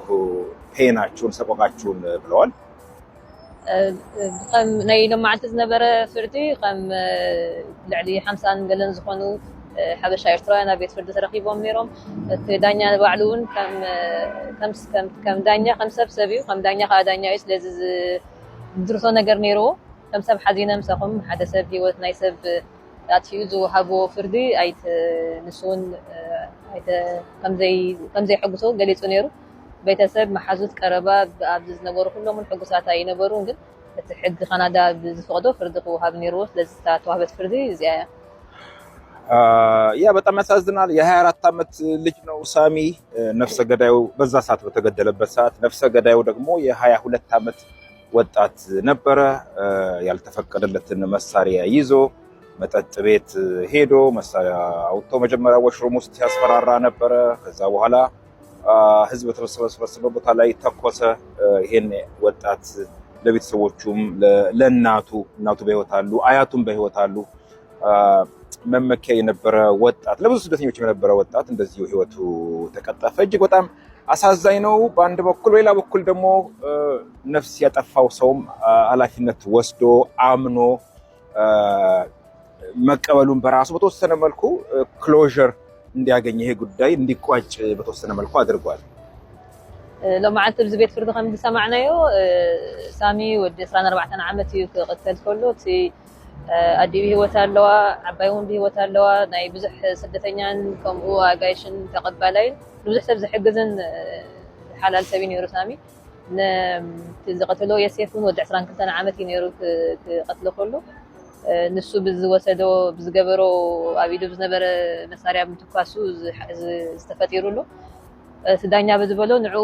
ፔናችሁን ሰቆቃችሁን ብለዋል። ከም ናይ ሎም መዓልቲ ዝነበረ ፍርዲ ከም ልዕሊ ሓምሳን ገለን ዝኾኑ ሓበሻ ኤርትራውያን ኣብ ቤት ፍርዲ ተረኺቦም ነይሮም። እቲ ዳኛ ባዕሉ እውን ከም ዳኛ ከም ሰብ ሰብ እዩ፣ ከም ዳኛ ከዓ ዳኛ እዩ። ስለዚ ዝድርቶ ነገር ነይርዎ። ከም ሰብ ሓዚነ ምሳኹም ሓደ ሰብ ህይወት ናይ ሰብ ኣጥፊኡ ዝወሃብዎ ፍርዲ ኣይት ንሱ እውን ኣይተ ከም ዘይ ከም ዘይሐጉሶ ገሊጹ ነይሩ። ቤተሰብ፣ መሓዙት፣ ቀረባ ኣብዚ ዝነበሩ ኩሎም እውን ሕጉሳት ኣይነበሩን፣ ግን እቲ ሕጊ ካናዳ ብዝፈቕዶ ፍርዲ ክወሃብ ነይርዎ። ስለዚ እታ ተዋህበት ፍርዲ እዚኣ እያ። ያ በጣም ያሳዝናል። የ24 ዓመት ልጅ ነው ሳሚ። ነፍሰ ገዳዩ በዛ ሰዓት በተገደለበት ሰዓት ነፍሰ ገዳዩ ደግሞ የ22 ዓመት ወጣት ነበረ። ያልተፈቀደለትን መሳሪያ ይዞ መጠጥ ቤት ሄዶ መሳሪያ አውጥቶ መጀመሪያ ወሽሩም ውስጥ ሲያስፈራራ ነበረ። ከዛ በኋላ ህዝብ በተሰበሰበበት ቦታ ላይ ተኮሰ። ይሄን ወጣት ለቤተሰቦቹም ለእናቱ፣ እናቱ በህይወት አሉ፣ አያቱም በህይወት አሉ። መመኪያ የነበረ ወጣት፣ ለብዙ ስደተኞች የነበረ ወጣት እንደዚሁ ህይወቱ ተቀጠፈ። እጅግ በጣም አሳዛኝ ነው በአንድ በኩል። በሌላ በኩል ደግሞ ነፍስ ያጠፋው ሰውም ኃላፊነት ወስዶ አምኖ መቀበሉን በራሱ በተወሰነ መልኩ ክሎዥር እንዲያገኝ፣ ይሄ ጉዳይ እንዲቋጭ በተወሰነ መልኩ አድርጓል። ሎማዓልቲ ኣብዚ ቤት ፍርዲ ከም ዝሰማዕናዮ ሳሚ ወዲ ዕስራን ኣርባዕተን ዓመት እዩ ክቕተል ከሎ፣ እቲ ኣዲኡ ብህይወት ኣለዋ፣ ዓባይ እውን ብህይወት ኣለዋ። ናይ ብዙሕ ስደተኛን ከምኡ ኣጋይሽን ተቐባላይን ንብዙሕ ሰብ ዝሕግዝን ሓላል ሰብ እዩ ነይሩ ሳሚ። ነቲ ዝቐተሎ የሴፍ እውን ወዲ ዕስራን ክልተን ዓመት እዩ ነይሩ ክቐትሎ ከሎ፣ ንሱ ብዝወሰዶ ብዝገበሮ ኣብ ኢዱ ብዝነበረ መሳርያ ምትኳሱ ዝተፈጢሩ ኣሎ። እቲ ዳኛ ብዝበሎ ንዕኡ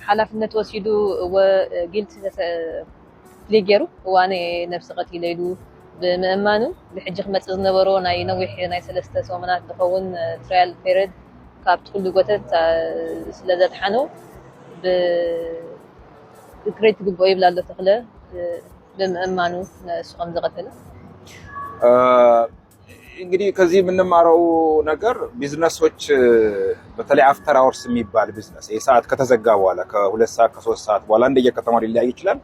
ሓላፍነት ወሲዱ እወ ጊልቲ ፕሊ ገይሩ እዋነ ነብሲ ቀቲለ ኢሉ ብምእማኑ ብሕጂ ክመፅእ ዝነበሮ ናይ ነዊሕ ናይ ሰለስተ ሰሙናት ዝኸውን ትራያል ፔረድ ካብቲ ኩሉ ጎተት ስለዘድሓኖ ብክሬት ትግብኦ ይብል ኣሎ ተኽለ ብምእማኑ ንሱ ከም ዝቐተለ እንግዲህ ከዚህ የምንማረው ነገር ቢዝነሶች በተለይ አፍተር አወርስ የሚባል ቢዝነስ ይህ ሰዓት ከተዘጋ በኋላ ከሁለት ሰዓት ከሶስት ሰዓት በኋላ እንደየከተማ ሊለያይ ይችላል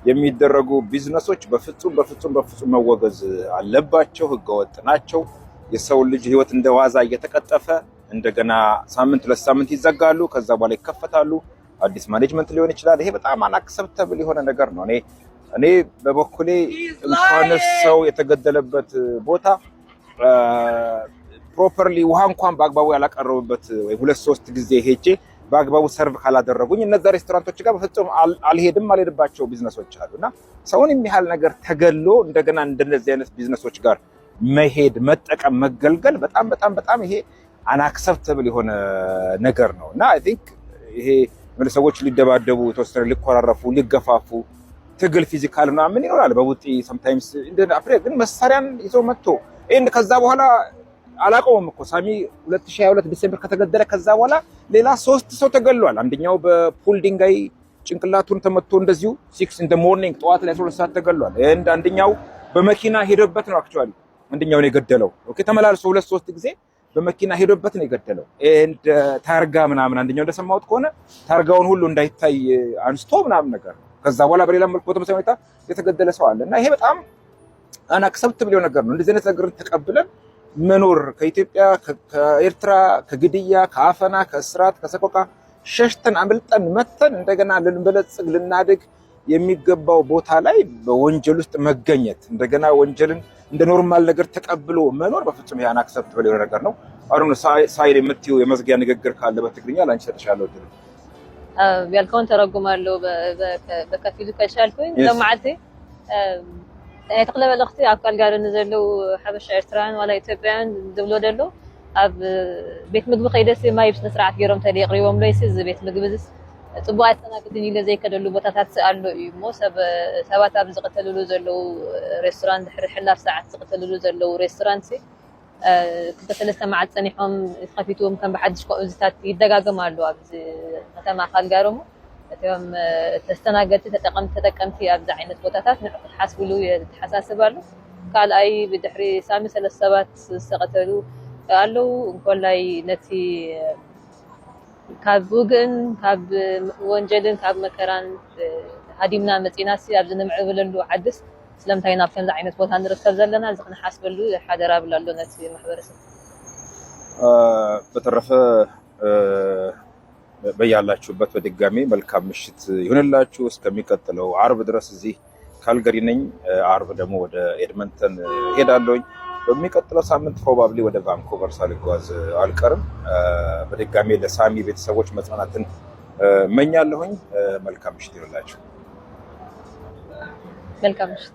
የሚደረጉ ቢዝነሶች በፍጹም በፍጹም በፍጹም መወገዝ አለባቸው። ህገወጥ ናቸው። የሰው ልጅ ህይወት እንደ ዋዛ እየተቀጠፈ እንደገና ሳምንት ሁለት ሳምንት ይዘጋሉ፣ ከዛ በኋላ ይከፈታሉ። አዲስ ማኔጅመንት ሊሆን ይችላል። ይሄ በጣም አንአክሰፕተብል የሆነ ነገር ነው። እኔ እኔ በበኩሌ እንኳንስ ሰው የተገደለበት ቦታ ፕሮፐርሊ ውሃ እንኳን በአግባቡ ያላቀረቡበት ወይም ሁለት ሶስት ጊዜ ሄጄ በአግባቡ ሰርቭ ካላደረጉኝ እነዛ ሬስቶራንቶች ጋር በፍጹም አልሄድም፣ አልሄድባቸው ቢዝነሶች አሉ እና ሰውን የሚያህል ነገር ተገሎ እንደገና እንደነዚህ አይነት ቢዝነሶች ጋር መሄድ፣ መጠቀም፣ መገልገል በጣም በጣም በጣም ይሄ አንአክሰፕተብል የሆነ ነገር ነው እና አይ ቲንክ ይሄ ሰዎች ሊደባደቡ፣ የተወሰነ ሊኮራረፉ፣ ሊገፋፉ፣ ትግል ፊዚካል ምናምን ይኖራል በቡጢ ሰምታይምስ እንደ አፍሬ ግን መሳሪያን ይዞ መጥቶ ይህን ከዛ በኋላ አላቆመም እኮ ሳሚ ሁለት ሺህ ሃያ ሁለት ዲሴምበር ከተገደለ ከዛ በኋላ ሌላ ሶስት ሰው ተገሏል። አንደኛው በፑል ድንጋይ ጭንቅላቱን ተመቶ እንደዚሁ six in the morning ጠዋት ላይ አስራ ሁለት ሰዓት ተገሏል። አንደኛው በመኪና ሄደበት ነው actually አንደኛውን የገደለው። ኦኬ ተመላልሶ ሁለት ሶስት ጊዜ በመኪና ሄዶበት ነው የገደለው። and ታርጋ ምናምን አንደኛው እንደሰማሁት ከሆነ ታርጋውን ሁሉ እንዳይታይ አንስቶ ምናምን ነገር ከዛ በኋላ በሌላ መልኩ በተመሳሳይ ሁኔታ የተገደለ ሰው አለ እና ይሄ በጣም አንአክሰፕተብል የሆነ ነገር ነው። እንደዚህ አይነት ነገር ተቀብለን መኖር ከኢትዮጵያ ከኤርትራ ከግድያ ከአፈና ከእስራት ከሰቆቃ ሸሽተን አምልጠን መተን እንደገና ልንበለጽግ ልናድግ የሚገባው ቦታ ላይ በወንጀል ውስጥ መገኘት እንደገና ወንጀልን እንደ ኖርማል ነገር ተቀብሎ መኖር በፍጹም ይሄ አንአክሰፕተብል የሆነ ነገር ነው። አሁን ሳይድ የምትይው የመዝጊያ ንግግር ካለ በትግርኛ ለአንቺ ሰጥሻለሁ ድል ያልከውን ተረጉማለሁ በከፊሉ ከቻልኩኝ ለማዓልቲ ናይ ተክለ መልእኽቲ ኣብ ካልጋሪ ንዘለዉ ሓበሻ ኤርትራውያን ዋላ ኢትዮጵያውያን ዝብሎ ደሎ ኣብ ቤት ምግቢ ከይደሲ ማይ ብስነ ስርዓት ገይሮም ተደ የቅሪቦም ሎይሲ እዚ ቤት ምግቢ ዝስ ፅቡቅ ኣስተናግድን ኢለ ዘይከደሉ ቦታታት ኣሎ እዩ እሞ ሰባት ኣብ ዝቀተልሉ ዘለዉ ሬስቶራንት ድሕሪ ሕላፍ ሰዓት ዝቀተልሉ ዘለዉ ሬስቶራንት ክልተ ሰለስተ መዓልቲ ፀኒሖም ተኸፊትዎም ከም ብሓድሽ ከምኡዝታት ይደጋገም ኣሎ ኣብዚ ከተማ ካልጋሪ እሞ እቶም ተስተናገድቲ ተጠቀምቲ ተጠቀምቲ ኣብዚ ዓይነት ቦታታት ንዑ ክትሓስብሉ የተሓሳስብ ኣሎ። ካልኣይ ብድሕሪ ሳሚ ሰለስተ ሰባት ዝተቐተሉ ኣለዉ። እንኮላይ ነቲ ካብ ውግእን ካብ ወንጀልን ካብ መከራን ሃዲምና መፂናሲ ኣብዚ ንምዕብለሉ ዓድስ ስለምንታይ ናብ ከምዚ ዓይነት ቦታ ንርከብ ዘለና እዚ ክንሓስበሉ ሓደራ ብል ኣሎ ነቲ ማሕበረሰብ። በተረፈ በያላችሁበት በድጋሚ መልካም ምሽት ይሁንላችሁ። እስከሚቀጥለው አርብ ድረስ እዚህ ካልገሪ ነኝ። አርብ ደግሞ ወደ ኤድመንተን ሄዳለሁኝ። በሚቀጥለው ሳምንት ፕሮባብሊ ወደ ቫንኮቨር ሳልጓዝ አልቀርም። በድጋሚ ለሳሚ ቤተሰቦች መጽናናትን እመኛለሁኝ። መልካም ምሽት ይሁንላችሁ። መልካም ምሽት።